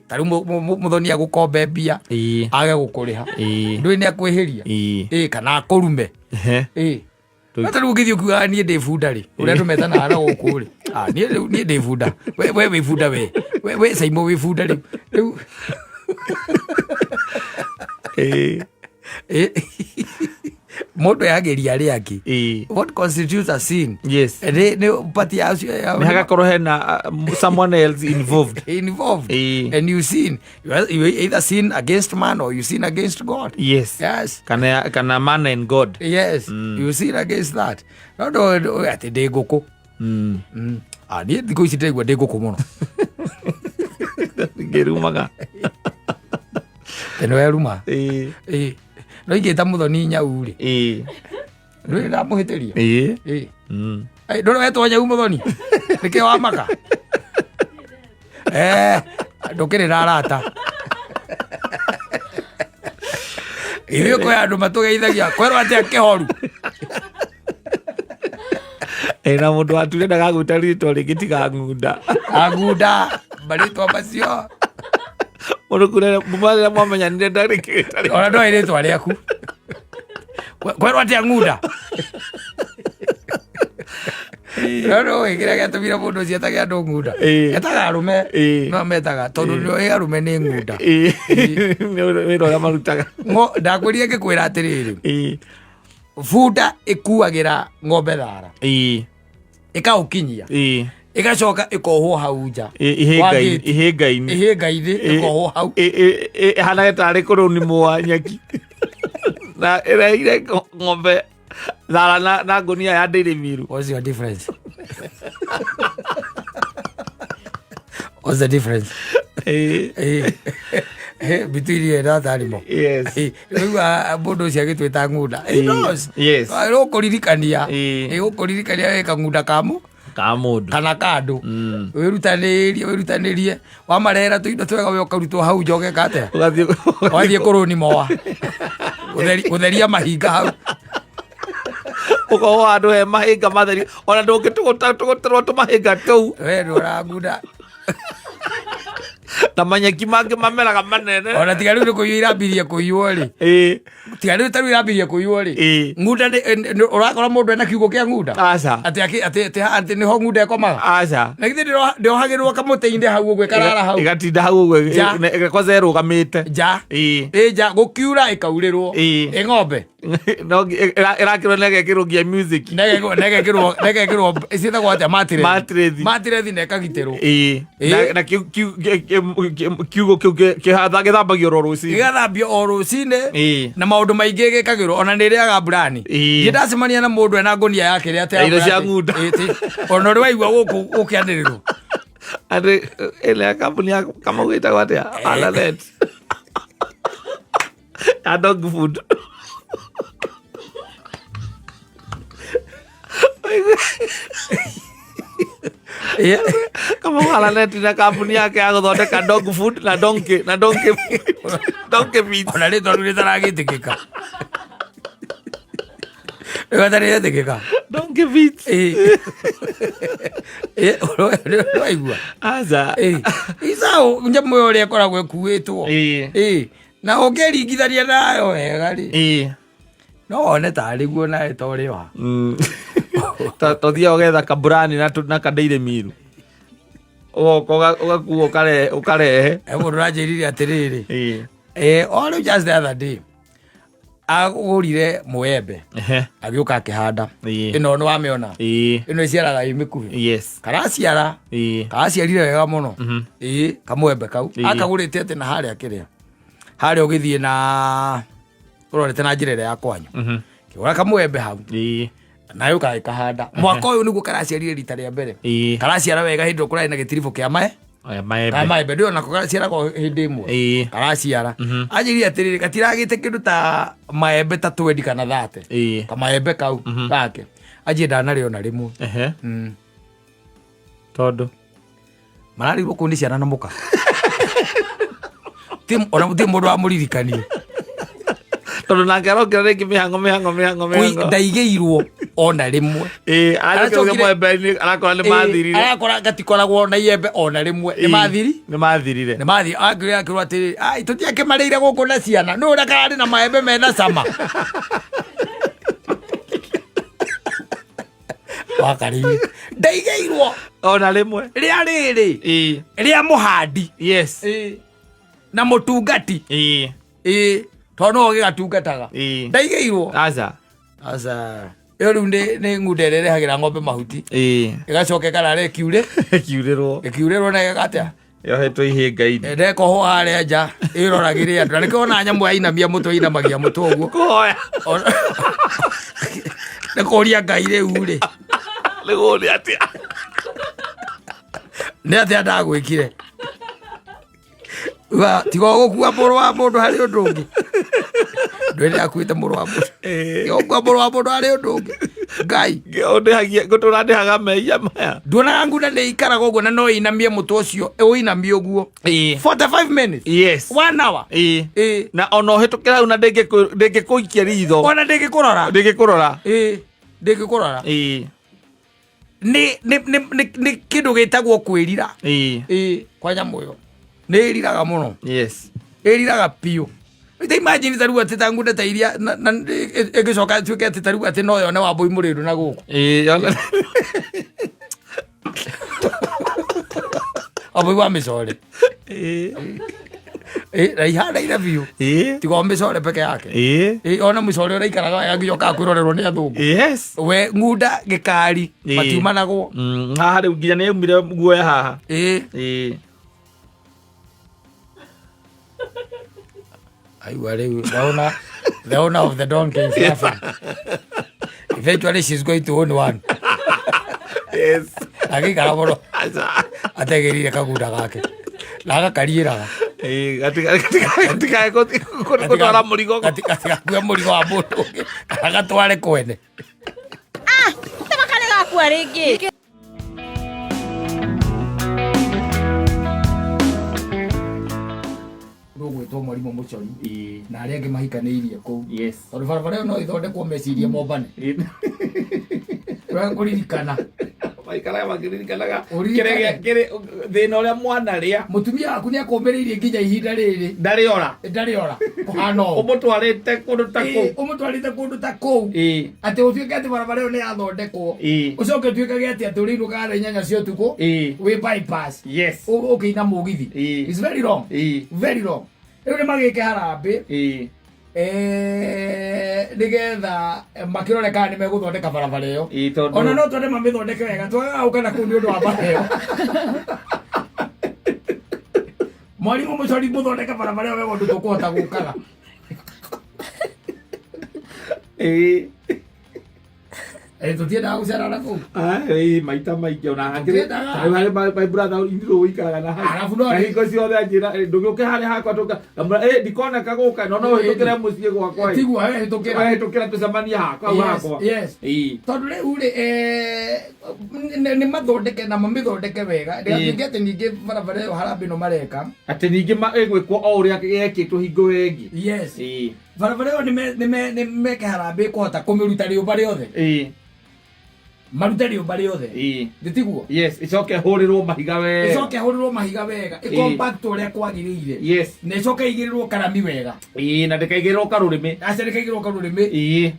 Ta rĩu mũthoni agũkombe mbia, age gũkũrĩha, ndũĩ nĩ akwĩhĩria. Kana akũrume. No ta rĩu ũngĩthiĩ ũkiugaga niĩ ndĩ bunda rĩ, ũrĩa tũmetanaga na gũkũ rĩ, ah, niĩ rĩu niĩ ndĩ bunda, we wĩ bunda, we Saimo wĩ bunda rĩu. Mũndũ ehagĩria arĩa angĩ. What constitutes a sin? Nĩ part ya acio Nĩ hagakorwo hena someone else involved. Involved. And you sin, you either sin against man or you sin against God. Yes. Kana man and God. Yes, you sin against that. No atĩ ndĩ ngũkũ. Ah, niĩ thikũ ici ndĩraigua ndĩ ngũkũ mũno. Ngĩrumaga. Tene weruma. No ingĩta Muthoni nyau rĩ, ndũrĩ ndamũhĩtĩria. Ĩĩ. Ai, ndũrĩ wetwo nyau Muthoni, nĩkĩo wamaka. Ndũkĩrĩ na arata. Ithuĩ kwĩ andũ matũgeithagia kwerwo atĩa kĩhoru. Na mũndũ wature ndagagwĩta rĩtwa rĩngĩ tiga ng'unda. Angunda marĩtwa macio. Mũndũ kure rĩrĩa mwamenyanire ndarĩ kĩta. Ona ndoĩ rĩtwa rĩaku. Kwerwo atĩa ng'unda. No no kĩrĩa gĩatũmire mũndũ ũcio etage andũ ng'unda. Etaga arũme. No metaga tondũ nĩoĩ arũme nĩ ng'unda. Nĩ wĩra ũrĩa marutaga. Ndakwĩrire ngĩkwĩra atĩrĩrĩ. Bunda ĩkuagĩra ng'ombe thara. Ĩkaũkinyia. Ĩgacoka ĩkohwo hau nja. Ihĩnga-inĩ. Ihĩnga-inĩ ĩkohwo hau. Ĩhanaga tarĩ kũrũnimwo nyeki. Na ĩrehire ng'ombe thara na ngũnia ya Daily Meal. What's your difference? What's the difference? Between you and that animal. Yes. Rĩu mũndũ ũcio agĩtwĩta ng'unda. He knows. Yes. Ũkũririkania. Ũkũririkania wĩ kang'unda kamu. Ka mũndũ. Kana ka andũ. Wĩrutanĩrie, wĩrutanĩrie. Wamarehera tũindo twega we ũkarutwo hau nja ũgeka atĩa? Ũgathiĩ kũrũni moa. Gũtheria mahinga hau. Ũkorwo handũ he mahinga matheri. Ona ndũngĩtũgũtĩrwo tũmahinga tũu. We ndũra ng'unda. Na manyeki mangĩ mameraga manene. Ona tiga rĩu nĩ kũiywo irambirie kũiywo rĩ. Tiga rĩu ta rĩu irambirie kũiywo rĩ. Ng'unda nĩ ũrakora mũndũ ena kiugũ kĩa ng'unda. Aca. Atĩ atĩ atĩ atĩ nĩho ng'unda ĩkomaga. Aca. Na githĩ ndĩohagĩrwo kamũtĩ-inĩ hau ũguo ĩkarara hau. Ĩgatinda hau ũguo kwanza ĩrũgamĩte. Nja. Ĩ nja gũkiura ĩkaurĩrwo. Ĩ ng'ombe. No ĩrakĩrwo na ĩgekĩrwo nginya music. Negekĩrwo negekĩrwo ciĩtagwo atĩa mattress. Mattress. Mattress na ĩkagitĩrwo. Na kiugo kĩu gĩthambagio oro rũcinĩ. Gĩgathambio o rũcinĩ. Na maũndũ maingĩ gĩkagĩrwo ona nĩ ĩrĩaga mburani. Niĩ ndacemania na mũndũ ena ngũnia yake ĩrĩa atĩ Irio cia ng'unda. Ona ũrĩ waigua gũkũ gũkĩanĩrĩrwo. Atĩ ĩrĩa kambuni ya Kamau ĩtagwo atĩa? Alanet. Ya dog food. Kamau Alanet na kambuni yake ya gũthondeka dog food na donkey na donkey donkey meat. Ona rĩtwa rĩu rĩtaragĩtĩkĩka. Rĩtarĩtĩkĩka. Donkey meat. Waigua. Aca. Icau nyamũ ĩyo ũrĩa ĩkoragwo ĩkuĩtwo. Na ũngĩringithania nayo wega rĩ. No wone tarĩ guo nawe ta ũrĩ wa. Tũthiaga ũgetha kaburani na ka Daily Meal. Ũgoka ũgakua ũkarehe. Mũndũ ũranjĩrire atĩrĩrĩ. O rĩu just the other day. Agũrire mũembe. Agĩũka akĩhanda. Ĩno nĩ wamĩona. Ĩno ĩciaraga ĩ mĩkuhĩ. Yes. Karaciara. Karaciarire wega mũno. Kamũembe kau. Akagũrĩte atĩ na harĩa kĩrĩa. Harĩa ũgĩthiĩ na ũrorete na njĩra ĩrĩa ya kwanyu. Kĩgũra kamũembe hau. Nayo ũgagĩkahanda. Mwaka ũyũ nĩguo karaciarire rita rĩa mbere. Karaciara wega hĩndĩ ĩyo kũrarĩ na gĩtiribũ kĩa mae. Maembe. Maembe ndĩrona nako karaciaraga hĩndĩ ĩmwe. Karaciara. Anjĩrire atĩrĩrĩ gatiragĩte kĩndũ ta maembe ta 20 kana 30. Kamaembe kau gake. Anjĩrire ndanarĩona rĩmwe. Tondũ mararĩirwo kũu nĩ ciana na mũka. Ona gũtirĩ mũndũ wamũririkanie. Tondũ nake arokĩra rĩngĩ mĩhango mĩhango mĩhango mĩhango. Ndaigĩirwo ona rĩmwe. Aracokire mwembe-inĩ arakora nĩ mathirire. Arakora gatikoragwo na iembe ona rĩmwe. Nĩ mathiri? Nĩ mathirire. Nĩ mathiri. Akĩrwo akĩrwo atĩrĩ, ai tũtiakĩmarĩire gũkũ na ciana. Nũ ũrĩa kararĩ na maembe mena cama. Wakarĩire. Ndaigĩirwo ona rĩmwe. Rĩa rĩrĩ. Rĩa mũhandi. Yes. Na mũtungati. Tondũ no gĩgatungataga. Ndaigĩirwo. Aca. Aca. Ĩyo rĩu nĩ ng'unda ĩrĩa ĩrehagĩra ng'ombe mahuti. Ĩgacoka ĩkarara ĩkiure. Ĩkiurĩrwo. Ĩkiurĩrwo na ĩgeka atĩa? Yohetwo ihĩnga-inĩ. Ndekohwo harĩa nja ĩroragĩre andũ. Na nĩkĩo wona nyamũ yainamia mũtwe ĩinamagia mũtwe ũguo. Kũhoya. Nĩ kũria Ngai rĩu rĩ. Nĩ kũria atĩa? Nĩ atĩa ndagwĩkire? Tiga gũkua mũrũ wa mũndũ harĩ ũndũ ũngĩ. Ndwĩrĩ akuĩte mũrũ wa mũndũ. Ũkua mũrũ wa mũndũ arĩ ũndũ ũngĩ. Ngai. Ũndĩhagia ngũtũra ndĩhaga mehia maya. Nduonaga ngunda nĩ ikaraga ũguo na no ĩinamie mũtwe ũcio ũinamie ũguo. 45 minutes. Yes. 1 hour. Ĩĩ. Na ona ũhĩtũkĩra hau na ndĩngĩkũikia ritho. Ona ndĩngĩkũrora. Ndĩngĩkũrora. Ĩĩ. Ndĩngĩkũrora. Ĩĩ. Nĩ kĩndũ gĩtagwo kwĩrira. Ĩĩ. Ĩĩ, kwa nyamũ ĩyo. Nĩ ĩriraga mũno. Yes. Ĩriraga biũ. Ta imagine ta rĩu atĩ ta ngunda ta iria na ĩgĩcoka ĩtuĩke atĩ ta rĩu atĩ no yone Wambũi mũrĩndũ na gũkũ. Ĩĩ. Wambũi wa mĩcore. Ĩĩ. Ĩĩ, na ihanaine biũ. Ĩĩ. Tiga o mĩcore peke yake. Ĩĩ. Ĩĩ, ona mũcore ũraikaraga wega nginya ũkaga kwĩrorerwo nĩ athũngũ. Yes. We ngunda gĩkari Ĩĩ. matiumanagwo. Haha rĩu nginya nĩ yaumire guoya haha. Ĩĩ. Ĩĩ. Aigua rĩu the owner of the donkey is laughing. Eventually she's going to own one. Yes. Agĩikara mũno Aca. ategĩrire kagunda gake na agakariĩraga. Ĩĩ, gatikae gũtwara mũrigo. Gatigakue mũrigo wa mũndũ ũngĩ kana gatware kwene. Tabaka nĩ gakua rĩngĩ. Ndũgwĩtwo mwarimũ mũcori Ĩĩ. na arĩa angĩ mahikanĩirie kũu. Yes. Tondũ barabara ĩyo no ĩthondekwo meciria mombane. Wega kũririkana. Maikaraga makĩririkanaga Ũririkane. kĩrĩa thĩna ũrĩa mwanarĩa. Mũtumia waku nĩ akũmbĩrĩirie nginya ihinda rĩrĩ. Ndarĩ ora. Ndarĩ ora. Kũhana ũũ. Ũmũtwarĩte kũndũ ta Ĩĩ, kũu. ũmũtwarĩte kũndũ ta kũu. Ĩĩ. Atĩ ũtuĩke atĩ barabara ĩyo nĩ yathondekwo. Ĩĩ. Ũcoke ũtuĩkage atĩ atĩ ũrĩinũkaga thaa 8 cia ũtukũ. Ĩĩ. Wĩ bypass. Yes. Ũkĩina mũgithi. Ĩĩ. It's very wrong. Ĩĩ. Very wrong. Rĩu nĩ magĩke harambĩ. Ĩĩ. Nĩgetha makĩrore kana nĩ megũthondeka barabara ĩyo. Ĩĩ, tondũ- Ona no twende mamĩthondeke wega twagaga gũka na kũu nĩ ũndũ wa bara ĩyo. Mwarimũ mũcori mũthondeke barabara ĩyo wega ũndũ tũkũhota gũkaga. Ĩĩ. Tũtiendaga gũcera na kũu. Ĩĩ, maita maingĩ ona hakĩrĩ Tũtiendaga. tarĩu harĩ my brother indirũ ũikaraga na hau. Arabu no Na rĩ- hingo ciothe anjĩra, ndũgĩũke harĩa hakwa tũka ngamwĩra, ndikoneka gũka no no ũhĩtũkĩre mũciĩ gwakwa ĩ. Tiguo hĩtũkĩra. Wahĩtũkĩra tũcemanie hakwa hau Yes, hakwa. yes. Ĩĩ. Tondũ rĩu rĩ nĩ mathondeke na mamĩthondeke wega ndĩgatuĩke atĩ ningĩ barabara ĩyo harambĩ ĩno mareka. Atĩ ningĩ ĩgwĩkwo o ũrĩa yekĩtwo hingo ĩyo ĩngĩ. Yes. Ĩĩ. Barabara ĩyo nĩ meke harambĩ kũhota kũmĩruta rĩũmba rĩothe. Ĩĩ. Marute rĩũmba rĩothe. Ĩĩ. Nĩ tiguo? Yes, ĩcoke hũrĩrwo mahiga wega. Ĩcoke hũrĩrwo mahiga wega. Ĩĩ. Ĩkompact ũrĩa kwagĩrĩire. Yes. Na ĩcoke ĩigĩrĩrwo karami wega. Ĩĩ, na ndĩkaigĩrĩrwo karũrĩmĩ. Aca ndĩkaigĩrĩrwo karũrĩmĩ. Ĩĩ.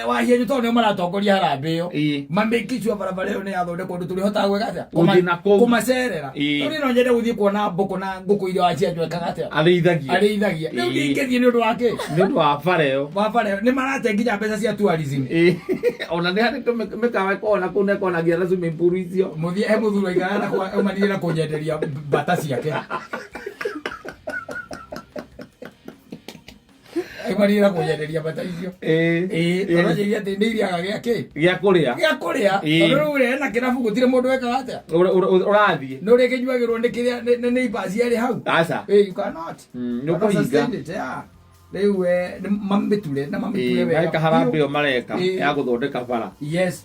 Wahianyu tondũ nĩo maratongoria harambĩ ĩyo. Ĩĩ. Mamake sure barabara ĩyo nĩ yathondekwo ũndũ tũrĩhotaga gwĩka atĩa? Gũthiĩ na kũu. Kũmacerera. Ĩĩ. Tondũ no nyende gũthiĩ kuona mbũkũ na ngũkũ iria wacianjũ ekaga atĩa? Arĩithagia. Arĩithagia. Rĩu Ĩĩ. ndingĩthiĩ nĩ ũndũ wa kĩ? Nĩ ũndũ wa bara ĩyo. Wa bara ĩyo. Nĩ marate nginya mbeca cia tourism. Ĩĩ. Ona nĩ harĩ mĩkawa ĩkoragwo na kũu na ĩkoragwo na nginya na swimming pool icio. Mũthiĩ he mũthuri waikaraga na kwa aumanire na kũnyenderia mbata ciake. Aumanire na kũnyenderia mbata icio. Ĩĩ. Ĩĩ, tondũ anjĩrire atĩ nĩ iriaga gĩa kĩ? Gĩa kũrĩa. Gĩa kũrĩa. Ĩĩ. Tondũ rĩu rĩ ena kĩrabu gũtirĩ mũndũ wekaga atĩa? Ũrathiĩ. Nĩ ũrĩa kĩnyuagĩrwo nĩ kĩrĩa nĩ ibaci ĩrĩ hau. Aca. Ĩĩ, you cannot. Nĩ You cannot ũkũhinga. sustain it, yeah. Rĩu nĩ mamĩture na mamĩture Ĩĩ, wega. meka harambĩ ĩyo mareka Ĩĩ. ya gũthondeka bara. Yes.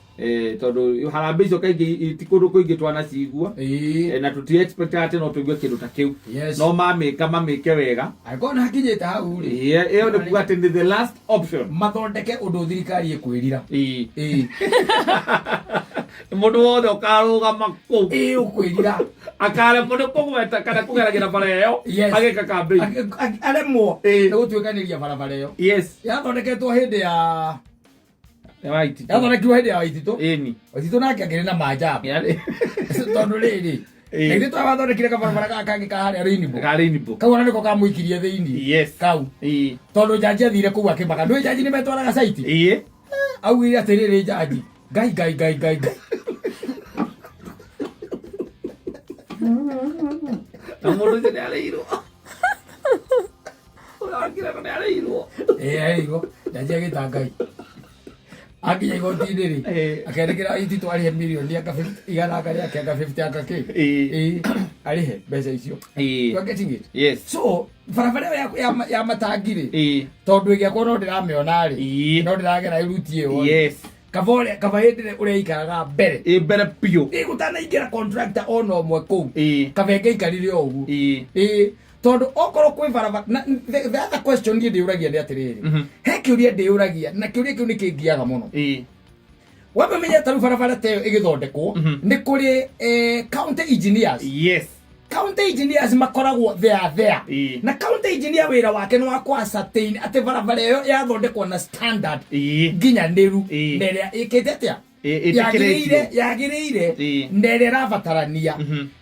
Tondũ harambĩ icio kaingĩ ti kũndũ kũingĩ twanacigua. Ĩĩ. Na tũti expect atĩ no tũigue kĩndũ ta kĩu. Yes. No mamĩka mamĩke wega. Angĩkorwo nĩ hakinyĩte hau rĩ. Ĩĩ, ĩyo nĩ kuga atĩ nĩ the last option. Mathondeke ũndũ thirikari ĩkwĩrira. Ĩĩ. Ĩĩ. Mũndũ wothe ũkarũgama kũu. Ĩĩ, ũkwĩrira. Akaremwo nĩ kũgweta kana kũgeragĩra bara ĩyo. Yes. Agĩka campaign. Aremwo Ĩĩ. nĩ gũtuĩkanĩria barabara ĩyo. Yes. Yathondeketwo hĩndĩ ya Ya Waititũ. Yathondekirwo hĩndĩ ya Waititũ. Ĩni. Waititũ nake akĩrĩ na manjamba. Yarĩ. Tondũ rĩrĩ. Ĩĩ. Na ithuĩ twathondekire kabarabara gaka kangĩ ka harĩa Rainbow. Ka Rainbow. Kau ona nĩko kamũikirie thĩinĩ. Yes. Kau. Ĩĩ. Tondũ njanji athire kũu akĩmaka. Ndũĩ njanji nĩ metwaraga site? Ĩĩ. Augire atĩrĩrĩ njanji. Ngai ngai ngai ngai ngai. Na mũndũ ũcio nĩ arĩirwo. Ũrĩa wakire nĩ arĩirwo. Ĩĩ arĩirwo. Njanji agĩta Ngai. Akinya igoti-inĩ rĩ, Ĩĩ. akĩandĩkĩra Waititũ arĩhe mirioni anga 50, igana anga rĩake anga 50 anga kĩ. Ĩĩ. Ĩĩ. Arĩhe mbeca icio. Ĩĩ. You are getting it? Yes. So barabara ĩyo ya matangi rĩ, Ĩĩ. tondũ ĩgĩakwo no ndĩramĩona rĩ, Ĩĩ. no ndĩragera iruti ĩyo rĩ. Yes. Kaba ũrĩa, kaba hĩndĩ ĩrĩa ũrĩa ikaraga mbere. Ĩĩ, mbere biũ. Ĩ gũtanaingĩra contractor ona ũmwe kũu. Ĩĩ. Kaba ĩngĩaikarire o ũguo. Ĩĩ. Ĩĩ, tondũ okorwo kwĩ barabara na the other question niĩ ndĩyũragia nĩ atĩrĩrĩ, he kĩũria ndĩyũragia na kĩũria kĩu nĩ kĩngiaga mũno. Ĩĩ. Wamenya ta rĩu barabara ta ĩyo ĩgĩthondekwo, nĩ kũrĩ county engineers. Yes. County engineers makoragwo they are there. Ĩĩ. Na county engineer wĩra wake nĩ wa kũ ascertain atĩ barabara ĩyo yathondekwo na standard Ĩĩ. nginyanĩru Ĩĩ. na ĩrĩa ĩkĩte atĩa, Ĩĩ, yagĩrĩire ĩtĩkĩrĩtio. yagĩrĩire Ĩĩ. na ĩrĩa ĩrabatarania.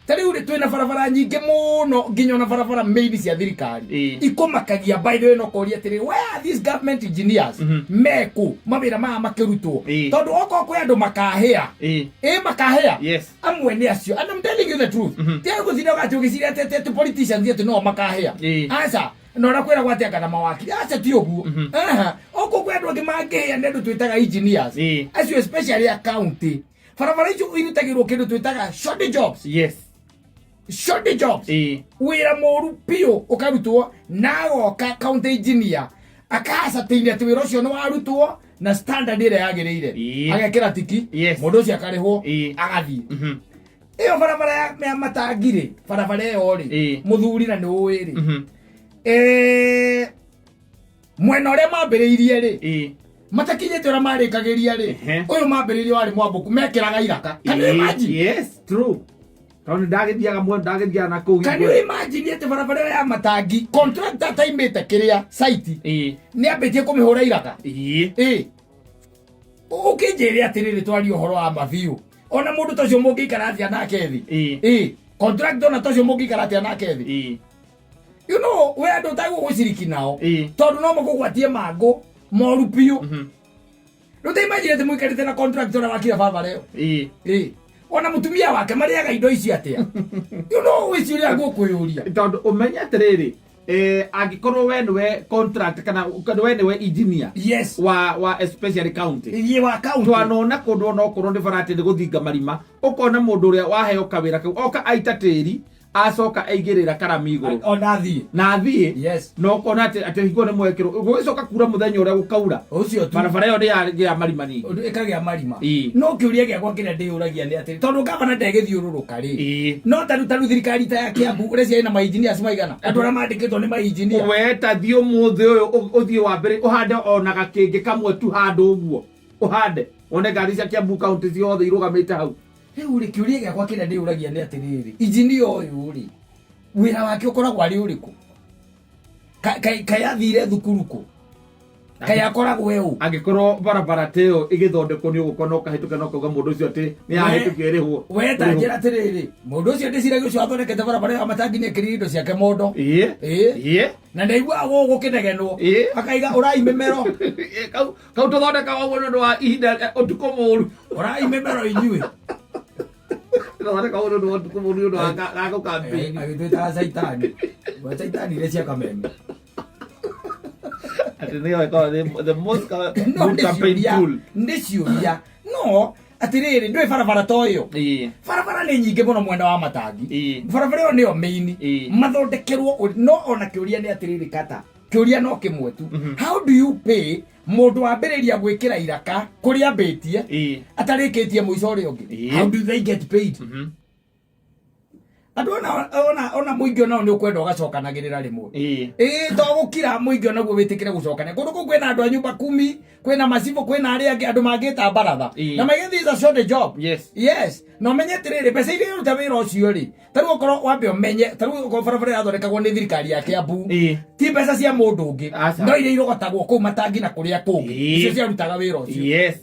Ta rĩu rĩ, twĩna barabara nyingĩ mũno, nginya ona barabara main cia thirikari Ĩĩ. ikũmakagia. By the way, no kũria atĩrĩ, where are these government engineers meku mawĩra maya makĩrutwo? Ĩĩ. Tondũ okorwo kwĩ andũ makahĩa, Ĩĩ. ĩ makahĩa Yes. amwe nĩ acio, and I'm telling you the truth. Ti gũtinda ũgatĩ ũgĩciria atĩ atĩ politicians atĩ no makahĩa. Ĩĩ. Aca, na ũrĩa kwĩragwo atĩ anga na mawakiri, aca, ti ũguo. Aha, okorwo kwĩ andũ angĩ mangĩhĩa nĩ andũ twĩtaga engineers. Ĩĩ. Acio especially a county, barabara icio irutagĩrwo kĩndũ twĩtaga short jobs. Yes. Short jobs. Ĩĩ. Wĩra mũru biũ ũkarutwo na agoka county engineer akacateine atĩ wĩra ũcio nĩ warutwo na standard ĩrĩa yagĩrĩire. Ĩĩ. Agekĩra tiki. Yes. Mũndũ ũcio akarĩhwo. Ĩĩ. Agathiĩ. Ĩyo barabara ya matangi rĩ, barabara ĩyo rĩ, Ĩĩ. mũthuri, na nĩ ũĩ rĩ, mwena ũrĩa mambĩrĩirie rĩ, Ĩĩ. matakinyĩte ũrĩa marĩkagĩria rĩ, ũyũ mambĩrĩirie warĩ mwambũku, mekĩraga iraka. Can you Ĩĩ. imagine? Yes, true. Tondũ nĩndagĩthiaga mwena, ndagĩthiaga na kũu. Can you imagine atĩ barabara ĩyo ya matangi, contractor ataimĩte kĩrĩa site, Ĩĩ. nĩ ambĩtie kũmĩhũra iraka? Ĩĩ. Ĩ ũkĩnjĩre atĩrĩrĩ, twarie ũhoro wa mabiũ, ona mũndũ ta ũcio mũngĩikara atĩa nake thĩ? Ĩĩ. Ĩ contractor ona ta ũcio mũngĩikara atĩa nake thĩ? Ĩĩ. We andũ ũtagwo gũciriki nao, Ĩĩ. tondũ no makũgwatie mangũ moru biũ. Rĩu ta imagine atĩ mũikarĩte na contractor ũrĩa wakire barabara ĩyo. Ĩĩ. Ĩ ona mũtumia wake marĩaga indo ici atĩa? Wĩci ũrĩa ngũkwĩyũria. Tondũ ũmenye atĩrĩrĩ, angĩkorwo we nĩwe contract kana we nĩwe engineer wa especially county, Iye, wa county. Twanona kũndũ ona okorwo nĩ barati nĩ gũthinga marima, ũkona mũndũ ũrĩa waheo kawĩra kau oka aita tĩri, acoka aigĩrĩra karami igũrũ. Ona athiĩ. Na athiĩ. Na ũkona atĩ hingo nĩ mwekĩrwo gũgĩcoka kura mũthenya ũrĩa gũkaura, Ũcio tu. Barabara ĩyo nĩ yagĩa marima ningĩ. Ũndũ ĩkagĩa marima. Ĩĩ. No kĩũria gĩakwa kĩrĩa ndĩyũragia nĩ atĩrĩ, tondũ gavana ndegĩthiũrũrũka rĩ, no ta rĩu thirikari ta ya Kiambu ũreciria ĩna mainjinia maigana, andũ arĩa mandĩkĩtwo nĩ mainjinia? We ta thiĩ ũmũthĩ ũyũ, ũthiĩ wambere ũhande ona gakĩngĩ kamwe tu handũ ũguo, ũhande wone ngari cia Kiambu County ciothe irũgamĩte hau. Rĩu rĩ, kĩũria gĩakwa kĩrĩa ndĩyũragia nĩ atĩrĩrĩ, injinia ũyũ rĩ, wĩra wake ũkoragwo arĩ ũrĩkũ? Kaĩ athire thukuru kũ? Kaĩ akoragwo e ũ? Angĩkorwo barabara ta ĩyo ĩgĩthondekwo nĩ ũgũkorwo no kahĩtũke no kauga mũndũ ũcio atĩ nĩ yahĩtũkio ĩrĩhwo. We ta njĩra atĩrĩrĩ, mũndũ ũcio ndĩciragia ũcio athondekete barabara ĩyo ya matangi nĩ ekĩrire indo ciake mondo. Ĩĩ. Ĩĩ. Ĩĩ. Na ndaiguaga gũkũ gũkĩnegenwo, Ĩĩ. akaiga ũrai mĩmero. Ĩĩ, kau tũthondeka ũguo nĩ ũndũ wa ihinda, ũtukũ mũũru. Ũrai mĩmero inyuĩ. Tũthondeka ũguo nĩ ũndũ wa ũtukũ mũũru, nĩ ũndũ wa gakũ campaign. Agĩtwĩtaga caitani. We caitani iria cia kameme. Atĩ nĩyo ĩkoragwo the most No good nĩ campaign ciũria, tool. nĩ ciũria, no atĩrĩrĩ, ndũĩ barabara ta ĩyo, barabara nĩ nyingĩ mũno mwena wa matangi. Barabara ĩyo nĩyo main. Mathondekerwo no ona kĩũria nĩ atĩrĩrĩ, kata kĩũria no kĩmwe tu: how do you pay mũndũ wambĩrĩria gwĩkĩra iraka kũrĩa ambĩtie atarĩkĩtie mũico ũrĩa ũngĩ? How do they get paid? Andũ ona mũingĩ onao nĩ ũkwenda ũgacokanagĩrĩra rĩmwe. Ĩĩ, to gũkira mũingĩ onaguo wĩtĩkĩre gũcokania kũndũ kũu kwĩna andũ a nyumba kumi, kwĩna macibũ, kwĩna arĩa angĩ andũ mangĩta baratha na maigĩ. This is a short job. Yes, na ũmenye atĩrĩrĩ, mbeca iria iruta wĩra ũcio rĩ, ta rĩu okorwo wambe ũmenye, ta rĩu okorwo barabara ĩrathondekagwo nĩ thirikari ya Kiambu, ti mbeca cia mũndũ ũngĩ, Aca. no iria irogotagwo kũu matangi na kũrĩa kũngĩ, icio ciarutaga wĩra ũcio.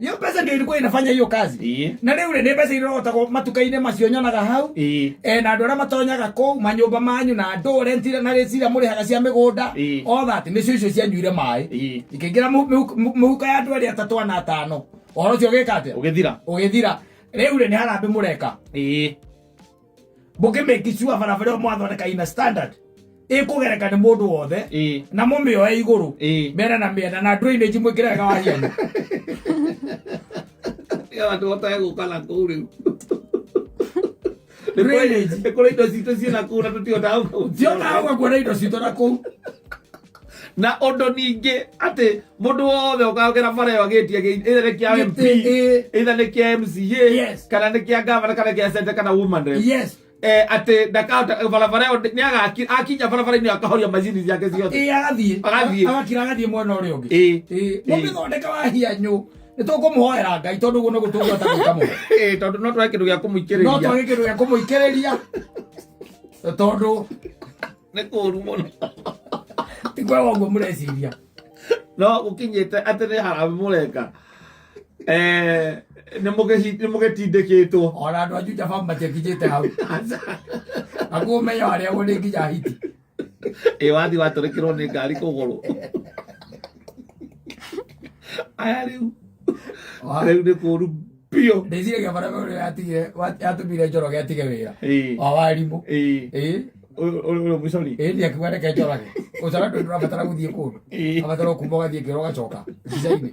Hiyo mbeca ndio ilikuwa inafanya hiyo kazi. Na rĩu rĩ, nĩ mbeca irogotagwo matuka-inĩ macio nyonaga hau, na andũ arĩa matonyaga kũu manyũmba manyu na andũ rent na rĩciria mũrĩhaga cia mĩgũnda, all that, nĩcio icio cianyuire maĩ, ikĩingĩra mũhuko ya andũ arĩa atatũ ana atano, ũhoro ũcio ũgĩka atĩa? Ũgĩthira. Ũgĩthira. Rĩu rĩ, nĩ harambĩ mũreka mũkĩmake sure barabara ĩyo mwathondeka ina standard ĩkũgereka nĩ mũndũ wothe, na mũmĩoe igũrũ, mĩena na mĩena, na drainage mwĩkĩre wega wa hiano. Nĩgetha tũhotage gũka na kũu rĩu. Drainage. Nĩ kũrĩ indo citũ ciĩna kũu na tũtihotaga Tiotaga kuona indo citũ na kũu. Na ũndũ ningĩ atĩ mũndũ wothe ũkagera bara ĩyo agĩtia either nĩ kĩa MP, Gĩtĩ, ĩ. either nĩ kĩa MCA, kana nĩ kĩa governor, kana kĩa senator, kana woman rep, atĩ ndakahota barabara ĩyo, nĩ akinya barabara-inĩ ĩyo akahoria macini ciake ciothe. Ĩ, agathiĩ. Agathiĩ. Agakira agathiĩ mwena ũrĩa ũngĩ. Ĩ. Ĩ, mũmĩthondeke wa hianyũ, nĩ tũkũmũhoera Ngai, tondũ ũguo nĩguo tũngĩhota gwĩka mũno. Ĩ, tondũ no twage kĩndũ gĩa No kũmũikĩrĩria. twage kĩndũ gĩa kũmũikĩrĩria, tondũ Nĩ kũũru mũno. Ti kwega ũguo mũreciria. No gũkinyĩte atĩ nĩ harambĩ mũreka, nĩ mũgĩtindĩkĩtwo. Ona andũ a Juja Farm matiakinyĩte hau. Naguo ũmenyo harĩa ũguo nĩ nginya hiti. Ĩ, wathi watũrĩkĩrwo nĩ ngari kũgũrũ aya rĩu. Rĩu nĩ kũũru biũ. Ndĩciragia barabara ĩrĩa yatigire yatũmire Njoroge atige wĩra wa warimũ. Ĩ. Ũyũ mũcori. Ĩ, nĩ akiuga reke Njoroge ũcora, ndũ ndũrabatara gũthiĩ kũndũ. Abatara kuma ũgathiĩ kĩro ũgacoka mbica-inĩ.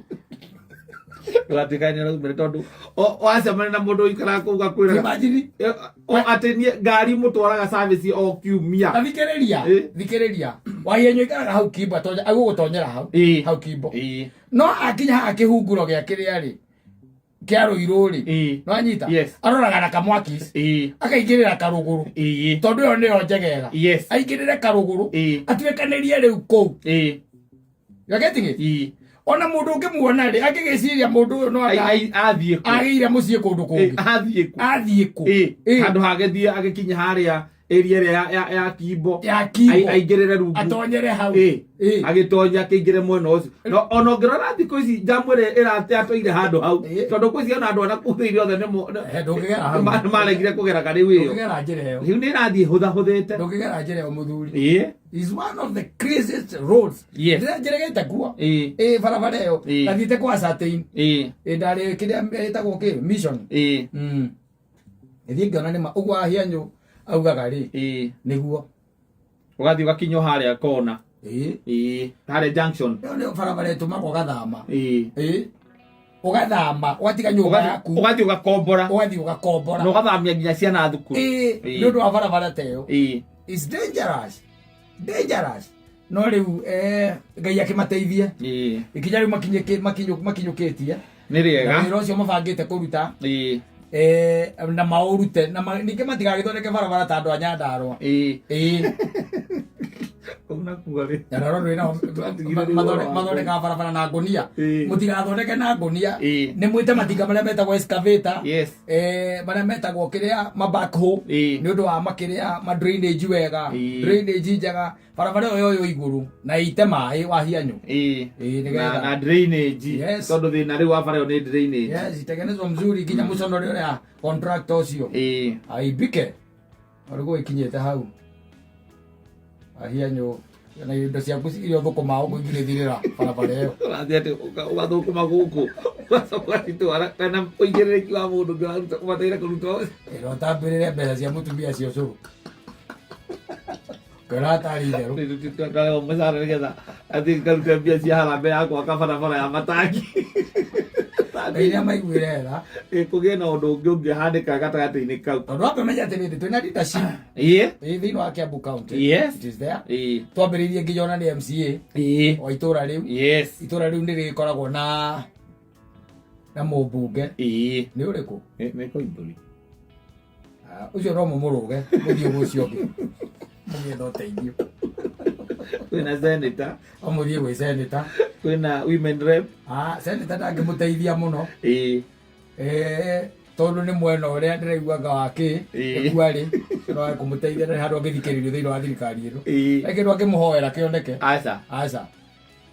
Ndũgatuĩka nĩ ũraumire tondũ wacemania na mũndũ ũikaraga kũu gakwĩraga Imagine. O atĩ niĩ ngari mũtwaraga service o kiumia. Na thikĩrĩria. Thikĩrĩria, Wahienyo ikaraga hau Kimbo, atonya agũgũtonyera hau. Hau Kimbo. No akinya haha kĩhunguro gĩa kĩrĩa rĩ, kĩa Rũirũ rĩ, no anyita. Aroraga na kamwaki, akaingĩrĩra karũgũrũ, tondũ ĩyo nĩyo njegega. Aingĩrĩre karũgũrũ, atuĩkanĩrie rĩu kũu. You are getting it? Ona mũndũ ũngĩmuona rĩ, angĩgĩciria mũndũ ũyũ no anga Athiĩ kũ? Agĩire mũciĩ kũndũ kũngĩ. Athiĩ kũ? Athiĩ kũ? Handũ hagĩthiĩ agĩkinya harĩa area ĩrĩa ya Kimbo. Ya Kimbo. Aingĩrĩre rungu. Atonyere hau. Agĩtonya akĩingĩre mwena ũcio. No ona ũngĩrora thikũ ici njamu ĩrĩa ĩratũire handũ hau, tondũ kwĩ ciana andũ ana kũu thĩinĩ othe Ndũngĩgera hau. Nĩmaregire kũgera karĩu ĩyo. Ndũngĩgera njĩra ĩyo. Rĩu nĩ ĩrathiĩ hũthahũthĩte. Ndũngĩgera njĩra ĩyo, mũthuri. Is one of the craziest roads. Ndĩra njĩrĩgĩte kuo. Ĩ, barabara ĩyo. Ndathiĩte kwa certain. Ĩ, ndarĩ kĩrĩa ĩtagwo kĩ mission. Ĩthiĩ ngĩona nĩma ũguo Ahianyũ augaga rĩ. Nĩguo. Ũgathiĩ ũgakinya harĩa kona. Ĩ, harĩa junction. Ĩyo nĩyo barabara ĩtũmaga ũgathama. Ĩ, ũgathama, ũgatiga nyũmba yaku. Ũgathiĩ ũgakombora. Ũgathiĩ ũgakombora. Na ũgathamia nginya ciana thukuru. Ĩ, nĩ ũndũ wa barabara ta ĩyo. Is dangerous. Dangerous. No rĩu Ngai akĩmateithie. Ikinya rĩu makinyũkĩtie. Nĩ rĩega. Na wĩra ũcio mabangĩte kũruta. Na maũrute na ningĩ matigagĩthondeke barabara ta andũ a Nyandarũa. Ĩ. Kũu nakuo rĩ. Nyandarũa ndũrĩ nao. Twatigire rĩu ũhoro wa Mathondekaga barabara na ngũnia. Mũtigathondeke na ngũnia. Nĩ mwĩte matinga marĩa metagwo excavator. Marĩa metagwo kĩrĩa ma backhoe. Nĩ ũndũ wa makĩrĩa ma drainage wega. Drainage njega. Barabara ĩyo yoywo igũrũ na ĩite maĩ wa hianyũ. Ĩ, nĩgetha. Na drainage. Tondũ thĩna rĩu wa bara ĩyo nĩ drainage. Yes, itengenezwo mzuri nginya mũconore ũrĩa contractor ũcio. Aibike. Ũrĩguo ikinyĩte hau. Ahianyũ na indo ciaku iria ũthũkũmaga ũguo ingĩthirĩra barabara ĩyo. Ũrathiĩ atĩ ũgathũkũma gũkũ ũgacoka ũgacitwara kana ũigĩrĩrĩki wa mũndũ ũngĩ ũraruta ũbataire kũruta ũcio. Ĩno ũtambĩrĩre mbeca cia mũtumia cia ũcũrũ. Ngona hatarĩ itherũ. Ndarĩhwo mũcara nĩgetha athiĩ ngarute mbia cia harambee ya gwaka barabara ya matangi. Na iria maiguire tha. Ĩ, kũgĩe na ũndũ ũngĩ ũngĩhanĩka gatagatĩ-inĩ kau. Tondũ wambe menya atĩrĩrĩ, twĩna leadership. Ĩ, thĩinĩ wa Kiambu County. It is there. Twambĩrĩirie nginya ona nĩ MCA. Wa itũra rĩu. Itũra rĩu nĩ rĩkoragwo na mũmbunge. Nĩ ũrĩkũ? Nĩ Koimbũri. Ah, ũcio no mũmũrũge mũthiĩ gwĩ ũcio ũngĩ mũgĩetha ũteithio. Kwĩna senator. O mũthiĩ gwĩ senator. Kwĩna women rep. Ah, senator ndangĩmũteithia mũno. Tondũ nĩ mwena ũrĩa ndĩraiguaga wa kĩ ĩkuarĩ no kũmũteithia, ndarĩ handũ angĩthikĩrĩrio thĩinĩ wa thirikari ĩno. He kĩndũ angĩmũhoera kĩoneke? Aca. Aca.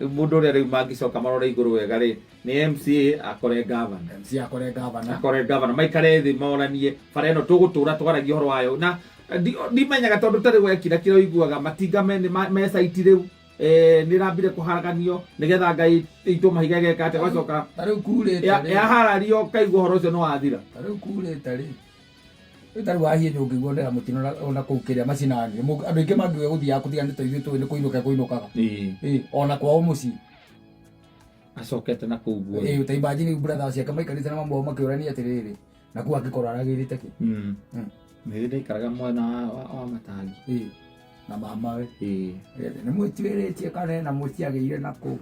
Rĩu mũndũ ũrĩa rĩu mangĩcoka marore igũrũ wega rĩ, nĩ MCA akore governor. MCA akore governor. Akore governor, maikare thĩ moranie bara ĩno tũgũtũra twaragia ũhoro wayo na ndimenyaga tondũ tarĩ wekira kĩrĩa ũiguaga matinga me site rĩu, nĩ rambire kũharaganio nĩgetha Ngai ĩitwo mahiga ĩgeka atĩa gacoka Ta rĩu kurĩte rĩ. Yaharario kaigua ũhoro ũcio nĩ wathira. Ta rĩu kurĩte rĩ. Rĩu ta rĩu wahiĩ ndũngĩguonera mũtino ona kũu kĩrĩa macinani. Andũ aingĩ mangiuga gũthiaga kũtiga nĩ ta ithuĩ tũĩ nĩ kũinũka kũinũkaga. Ĩ, ona kwao mũciĩ. Acokete na kũu guothe. Ĩ, ta imagine brother ciake maikarĩte na mamu wao makĩũrania atĩrĩrĩ, na kũu angĩkorwo aragĩrĩte kĩ? Nĩ ndaikaraga mwena wa matangi. Ĩĩ, na mamawe. Ĩĩ. Nĩ mwĩtuĩrĩtie kana na mũciagĩire na kũu?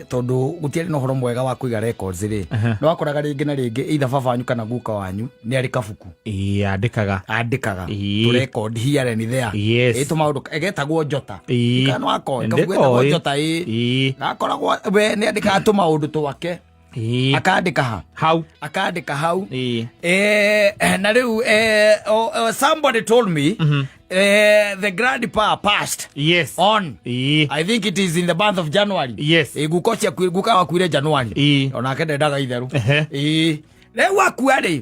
Tondu gutiarĩ na ũhoro mwega wa kũiga records rĩ, nĩ wakoraga rĩngĩ na rĩngĩ either baba wanyu kana guka wanyu nĩ arĩ kabuku. Ĩĩ, andĩkaga. Andĩkaga Ĩĩ. tũ record here and there. Tũmaũndũ getagwo njota. Kana wako kabuku getagwo Ndĩkoĩ. njota. Gakoragwo we nĩ andĩkaga tũmaũndũ twake. Akandĩka ha? Hau. Akandĩka hau. Na rĩu oh, somebody told me the grandpa passed on, I think it is in the month of January. Guka ũcio guka wakuire January. Onake ndendaga itherũ. Rĩu akua rĩ,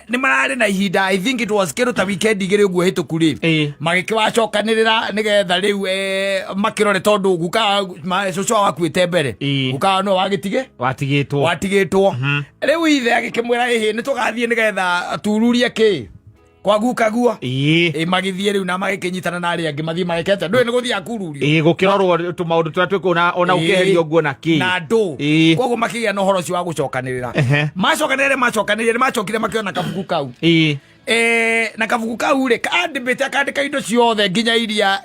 nĩ mararĩ na ihinda, I think it was kĩndũ ta weekend igĩrĩ ũguo hĩtũku rĩ, magĩkĩwacokanĩrĩra nĩgetha rĩu makĩrore, tondũ guka cũcũ wao akuĩte mbere. Guka wao nĩwe wagĩtige Watigĩtwo. Watigĩtwo. Rĩu ithe agĩkĩmwĩra, ĩhĩ, nĩ tũgathiĩ nĩgetha tururie kĩ kwa guka guo. Magĩthiĩ rĩu na magĩkĩnyitana na arĩa angĩ, mathiĩ magĩkete ndũĩ nĩ gũthiĩ akururio. Gũkĩrorwo tũmaũndũ tũrĩa twĩ kũu na ona ũkĩeherio nguo na kĩ. Na andũ. Koguo makĩgĩa na ũhoro ũcio wa gũcokanĩrĩra. Macokanĩrĩra, macokanĩrĩra, nĩ macokire makĩona kabuku kau. Na kabuku kau rĩ, kandĩmbĩte akandĩka indo ciothe nginya iria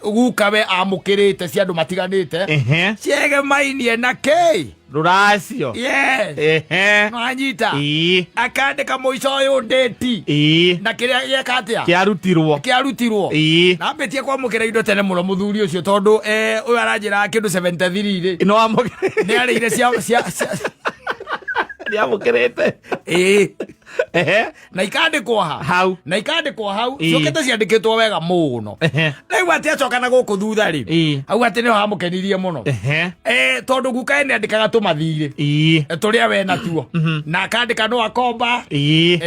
guka we amũkĩrĩte cia andũ matiganĩte, ciegemainie na kĩ? Rũracio. Yes. Nwanyita? Akandĩka mũico ũyũ ndĩti na kĩrĩa gĩeka atĩa. Kĩarutirwo. Kĩarutirwo. Na ambĩtie kwamũkĩra indo tene mũno mũthuri ũcio, tondũ ũyũ aranjĩra kĩndũ 73 rĩ, Nĩ wamũkĩrĩte. nĩ arĩire cia Nĩ amũkĩrĩte. Na ikandĩkwo ha? Hau. Na ikandĩkwo hau. Ciũkĩte ciandĩkĩtwo wega mũno. Rĩu atĩ acoka na gũkũ thutha rĩ, hau atĩ nĩho hamũkenirie mũno. Tondũ guka ye nĩ andĩkaga tũmathirĩ tũrĩa we natuo, na akandĩka no akomba.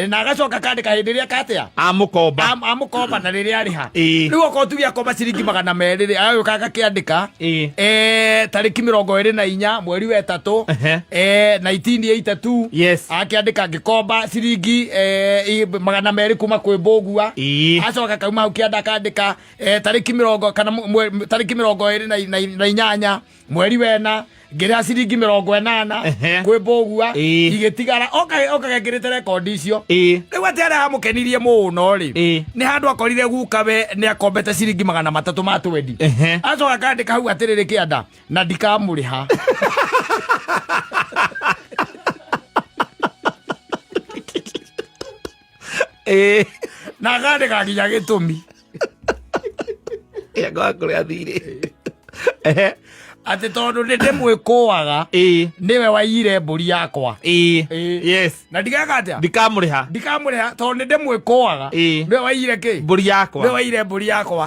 Na agacoka akandĩka hĩndĩ ĩrĩa katea Amũkomba. Amũkomba na rĩrĩa arĩha. Rĩu okorwo tuge akomba ciringi 200 rĩ, agagĩũka agakĩandĩka tarĩki 24 mweri wa ĩtatũ 1982. Akĩandĩka ngĩkomba ciringi 200 kuma kwĩ Mbũgua. Acoka kauma hau kĩanda akandĩka tarĩki mĩrongo kana tarĩki 28 mweri wena ngĩrĩha ciringi 80 kwĩ Mbũgua. Igĩtigara oka gekĩrĩte rekondi icio. Rĩu atĩ harĩa hamũkenirie mũno rĩ, nĩ handũ akorire guka we nĩ akombete ciringi 300 ma twendi. Acoka akandĩka hau atĩrĩrĩ kĩanda, na ndikamũrĩha. Na akandĩka nginya gĩtũmi. Anga kũrĩa thirĩ. Atĩ tondũ nĩ ndĩmwĩkũaga, nĩwe waiyire mbũri yakwa. Na ndigeka atĩa? Ndikamũrĩha. Ndikamũrĩha tondũ nĩ ndĩmwĩkũaga, nĩwe waiyire kĩ? Mbũri yakwa. Nĩwe waiyire mbũri yakwa.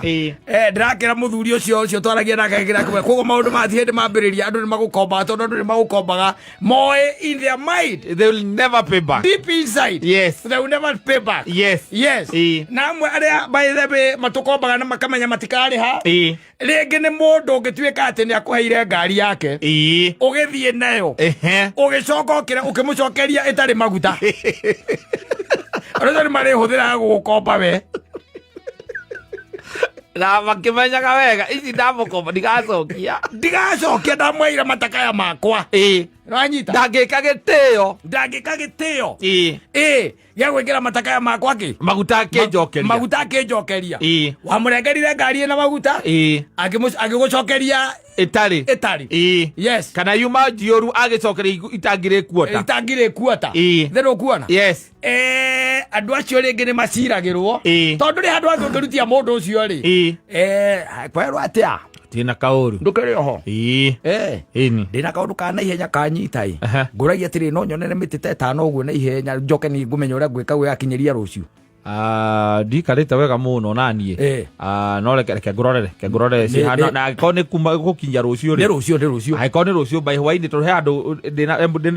Ndĩrakĩra mũthuri ũcio ũcio twaragia nake kĩra kĩmwe. Koguo maũndũ ma ti hĩndĩ mambĩrĩria, andũ nĩ magũkombaga, tondũ andũ nĩ magũkombaga moĩ in their mind they will never pay back. Deep inside, they will never pay back. Yes. Na amwe arĩa by the way matũkombaga na makamenya matikarĩha, rĩngĩ nĩ mũndũ ũngĩtuĩka atĩ nĩ akũheire ngari yake, ũgĩthiĩ nayo, ũgĩcoka ũkĩra ũkĩmũcokeria ĩtarĩ maguta. Andũ acio nĩ marĩhũthĩraga gũgũkomba we. Na makĩmenyaga wega ici ndamũkomba ndigacokia. Ndigacokia, ndamweire matakaya makwa. Nĩwanyita? Ndangĩka gĩtĩo. Ndangĩka gĩtĩo ĩ gĩa gwĩkĩra matakaya makwa kĩ? Maguta akĩnjokeria. Maguta akĩnjokeria. Wamũrengerire ngari ĩna maguta, agĩgũcokeria ĩtarĩ. Ĩtarĩ. Yes. Kana yuma njiũru agĩcokeria itangirĩ kuota. Itangirĩ kuota. Thĩ ũkuona? Yes. Andũ acio rĩngĩ nĩ maciragĩrwo, tondũ rĩ handũ hangĩ ũngĩrutia mũndũ ũcio rĩ, kwerwo atĩa? Tina kaũru. Ndũkĩrĩ oho? Ĩni. Ndĩna kaũndũ ka naihenya kanyita ĩ. Ngũragia atĩrĩ, no nyonere mĩtĩ ta ĩtano ũguo na ihenya, njoke nĩ ngũmenya ũrĩa ngwĩka gwĩgakinyĩria rũciũ? Ah, ndikarĩte wega mũno naniĩ. Ah, no reke ngũrorere, reke ngũrorere cihana na angĩkorwo nĩ kuma gũkinya rũciũ nĩ rĩ. Rũciũ, nĩ rũciũ. Angĩkorwo nĩ rũciũ by hwainĩ, tondũ he handũ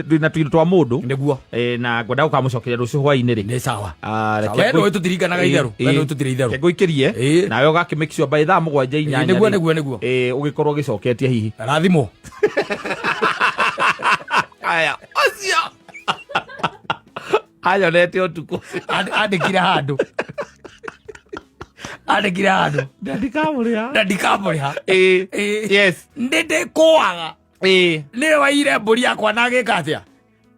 ndĩna tũindo twa mũndũ. Na ngwenda gũkamũcokeria rũciũ hwainĩ rĩ. Nĩ sawa. Ah, reke We nĩũĩ tũtirikanaga itherũ. We nĩũĩ tũtirĩ itherũ. Reke ngũikĩrie nawe ũgakĩ make sure by thaa 7, 8 Nĩguo. rĩ, ũgĩkorwo ũgĩcoketie hihi. Rathimwo. Aya ũcio anyonete ũtukũ. Andĩkire handũ. Andĩkire handũ. Na ndikamũrĩha. Na ndikamũrĩha. Ĩĩ. Ĩĩ. Yes. Nĩ ndĩkũaga. Ĩĩ. Nĩwe waire mbũri yakwa na agĩka atĩa?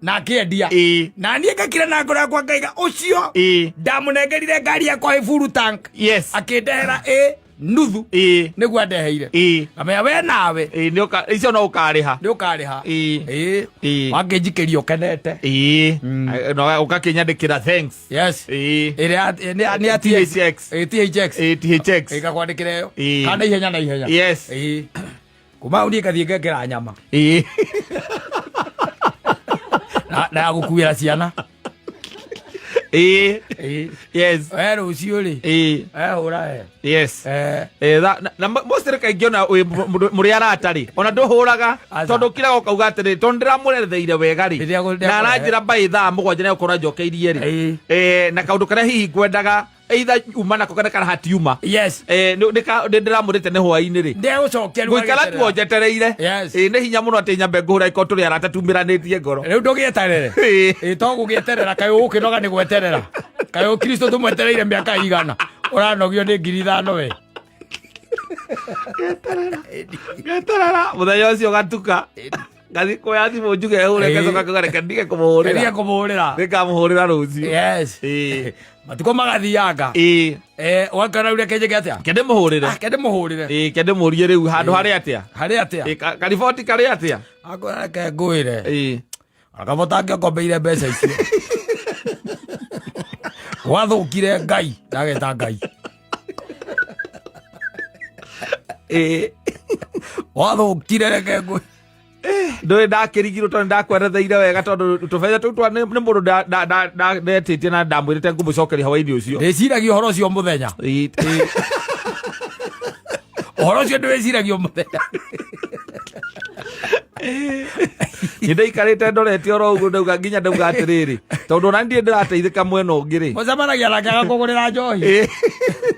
Na akĩendia. Ĩĩ. Na niĩ ngakira na ngoro yakwa ngaiga ũcio Ĩĩ. ndamũnengerire ngari yakwa ĩ full tank. Yes. Akĩndehera ĩ nuthu. Ĩĩ. Nĩguo andeheire. Ĩĩ. Ngamenya we nawe Ĩĩ, icio no ũkarĩha. nĩ ũkarĩha. Ĩĩ. Ĩĩ. Ĩĩ. Wakĩnjikĩria ũkenete. Ĩĩ. Na ũgakĩnyandĩkĩra thanks. Yes. Ĩĩ. Ĩrĩa nĩ THX. Ĩĩ, THX. Ĩĩ, THX. Ĩgakwandĩkĩra ĩyo. Ĩĩ. Kana ihenya na ihenya. Yes. Ĩĩ. Kuma hau niĩ ngathiĩ ngekĩra nyama. Ĩĩ. Na ya gũkuĩra ciana. Ĩĩ. Ĩĩ. Yes. We rũciũ rĩ. Ĩĩ. We hũra we. Yes. Eh. Na mostly kaingĩ ona wĩ mũrĩ arata rĩ ona ndũhũraga Aca. tondũ kiraga ũkauga atĩrĩ tondũ ndĩramũretheire wega rĩ Rĩrĩa na aranjĩra mbaĩ thaa 7 nĩ gũkorwo anjokeirie rĩ Ĩĩ. Na kaũndũ karĩa hihi ngwendaga either uma nako kana kana hatiuma. Yes. Nĩ ndĩramũrĩte nĩ hwaĩ-inĩ rĩ Ndegũcokia rĩu ngũikara agĩeterera. tuo njetereire. Yes. Nĩ hinya mũno atĩ nyambe ngũhũra iko tũrĩ arata tumĩranĩtie ngoro. Rĩu ndũgĩeterere. Ĩĩ. Ĩĩ to gũgĩeterera kaĩ ũgũkĩnoga nĩ gweterera. Kaĩ Kristo tũmwetereire mĩaka igana. Ũranogio nĩ 5,000 we. Ngeterera mũthenya ũcio gatuka ngathiĩ kuoya thimũ njuge hũre. Ĩĩ. Ngacoka ngauga reke ndige kũmũhũrĩra. Ndige kũmũhũrĩra. Nĩngamũhũrĩra rũciũ. Yes. Ĩĩ. Matukũ magathianga. Ĩĩ. Ũgakora rĩu reke njĩke atĩa? Ke ndĩmũhũrĩre. Ah, ke ndĩmũhũrĩre. Ĩĩ, ke ndĩmũrie rĩu handũ harĩ atĩa. Harĩ atĩa? Ĩĩ, kariboti karĩ atĩa. Akora reke ngwĩre. Ĩĩ. Akabota angĩokombeire mbeca icio. Gwathũkire Ngai, ndageta Ngai. Ĩĩ. Gwathũkire reke ngwĩre. Ndũĩ ndakĩrigirwo tondũ ndakweretheire wega tondũ tũbeca tũu twa nĩ mũndũ ndetĩtie na ndamwĩrĩte ngũmũcokeria hwaĩ-inĩ ũcio. Ndĩciragia ũhoro ũcio mũthenya. Ĩĩ. Ũhoro ũcio ndĩwĩciragia mũthenya. Nĩ ndaikarĩte ndorete oro ũguo ndauga nginya ndauga atĩrĩrĩ tondũ ona niĩ ndĩrateithĩka mwena ũngĩ rĩ. Mũcemanagia nake agakũgũrĩra njohi. Ĩĩ.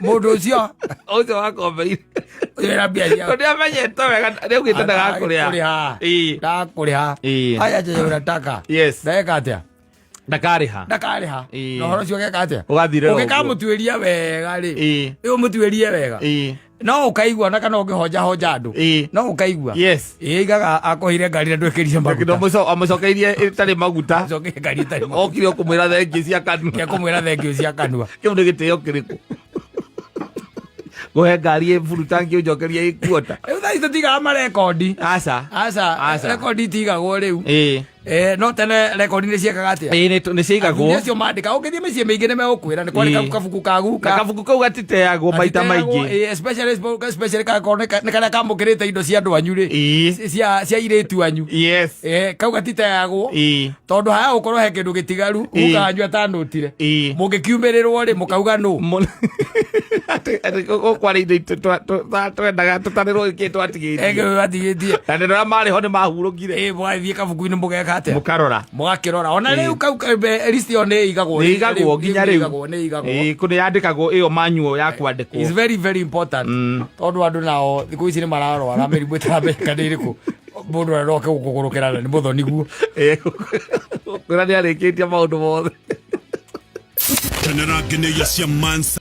Mũndũ ũcio Ũcio wakombeire wĩna mbia cia tondũ nĩamenyete wega nĩaugĩte ndagakũrĩha. Ĩĩ. Ndagakũrĩha. Ĩĩ. Aya njeje unataka. Yes. Ndageka atĩa? Ndakarĩha. Ndakarĩha. Ĩĩ. Na ũhoro ũcio ũgeka atĩa? Ũgathirĩra ũguo. Ũngĩkamũtuĩria wega rĩ. Ĩĩ. Ĩ ũmũtuĩrie wega. Ĩĩ. No ũkaigua na kana ũngĩhonjahonja andũ. Ĩĩ. No ũkaigua. Yes. Ĩ igaga akũheire ngari na ndwĩkĩrire maguta. Amũcokeirie ĩtarĩ maguta. Acokeire ngari ĩtarĩ maguta. Okire ũkũmwĩra thengiũ cia kanua. Kĩa kũmwĩra thengiũ cia kanua. Kĩu nĩ gĩtĩo kĩrĩkũ? Ngũhe ngari ĩ full tank ũnjokerie ĩ quarter. Rĩu thaa ici tũtigaga marekondi. Aca. Aca, Aca. rekondi itigagwo rĩu. Ĩĩ. No tene rekondi nĩ ciekaga atĩa? Ĩĩ nĩ ciaigagwo. Athuri acio mandĩka ũngĩthiĩ mĩciĩ mĩingĩ nĩ megũkwĩra nĩ kwarĩ Ĩĩ. kabuku ka guka. Na kabuku kau gatiteagwo maita maingĩ. Ĩĩ, especially gakorwo nĩ karĩa kamũkĩrĩte indo cia andũ anyu rĩ. Ĩĩ. Cia airĩtu anyu. Yes. Kau gatiteagwo. Ĩĩ. Tondũ haya gũkorwo he kĩndũ gĩtigaru Ĩĩ. guka wanyu atanũtire. Ĩĩ. Mũngĩkiumĩrĩrwo rĩ mũkauga nũ. Atĩ gũkũ arĩ indo twendaga tũtarĩrwo gĩkĩ twatigĩtie. Atigĩtie. Na nĩ arĩa marĩ ho nĩ mahurũkire. Ĩĩ mũgathiĩ kabuku-inĩ mũgeka atĩa? Mũkarora. Mũgakĩrora. Ona rĩu kau list ĩyo nĩ ĩigagwo. Nĩ ĩigagwo nginya rĩu. Nĩ ĩigagwo. Ĩĩ, kũ nĩ yandĩkagwo ĩyo manual ya kwandĩkwo. It's very very important. Tondũ andũ nao thikũ ici nĩ mararwara mĩrimũ ĩtaramenyeka nĩ ĩrĩkũ. Mũndũ aroke gũkũgũrũkĩra na nĩ mũthoni guo. Ĩĩ, kwĩra nĩ arĩkĩtie maũndũ mothe. Kenera ngenĩia cia Mansa.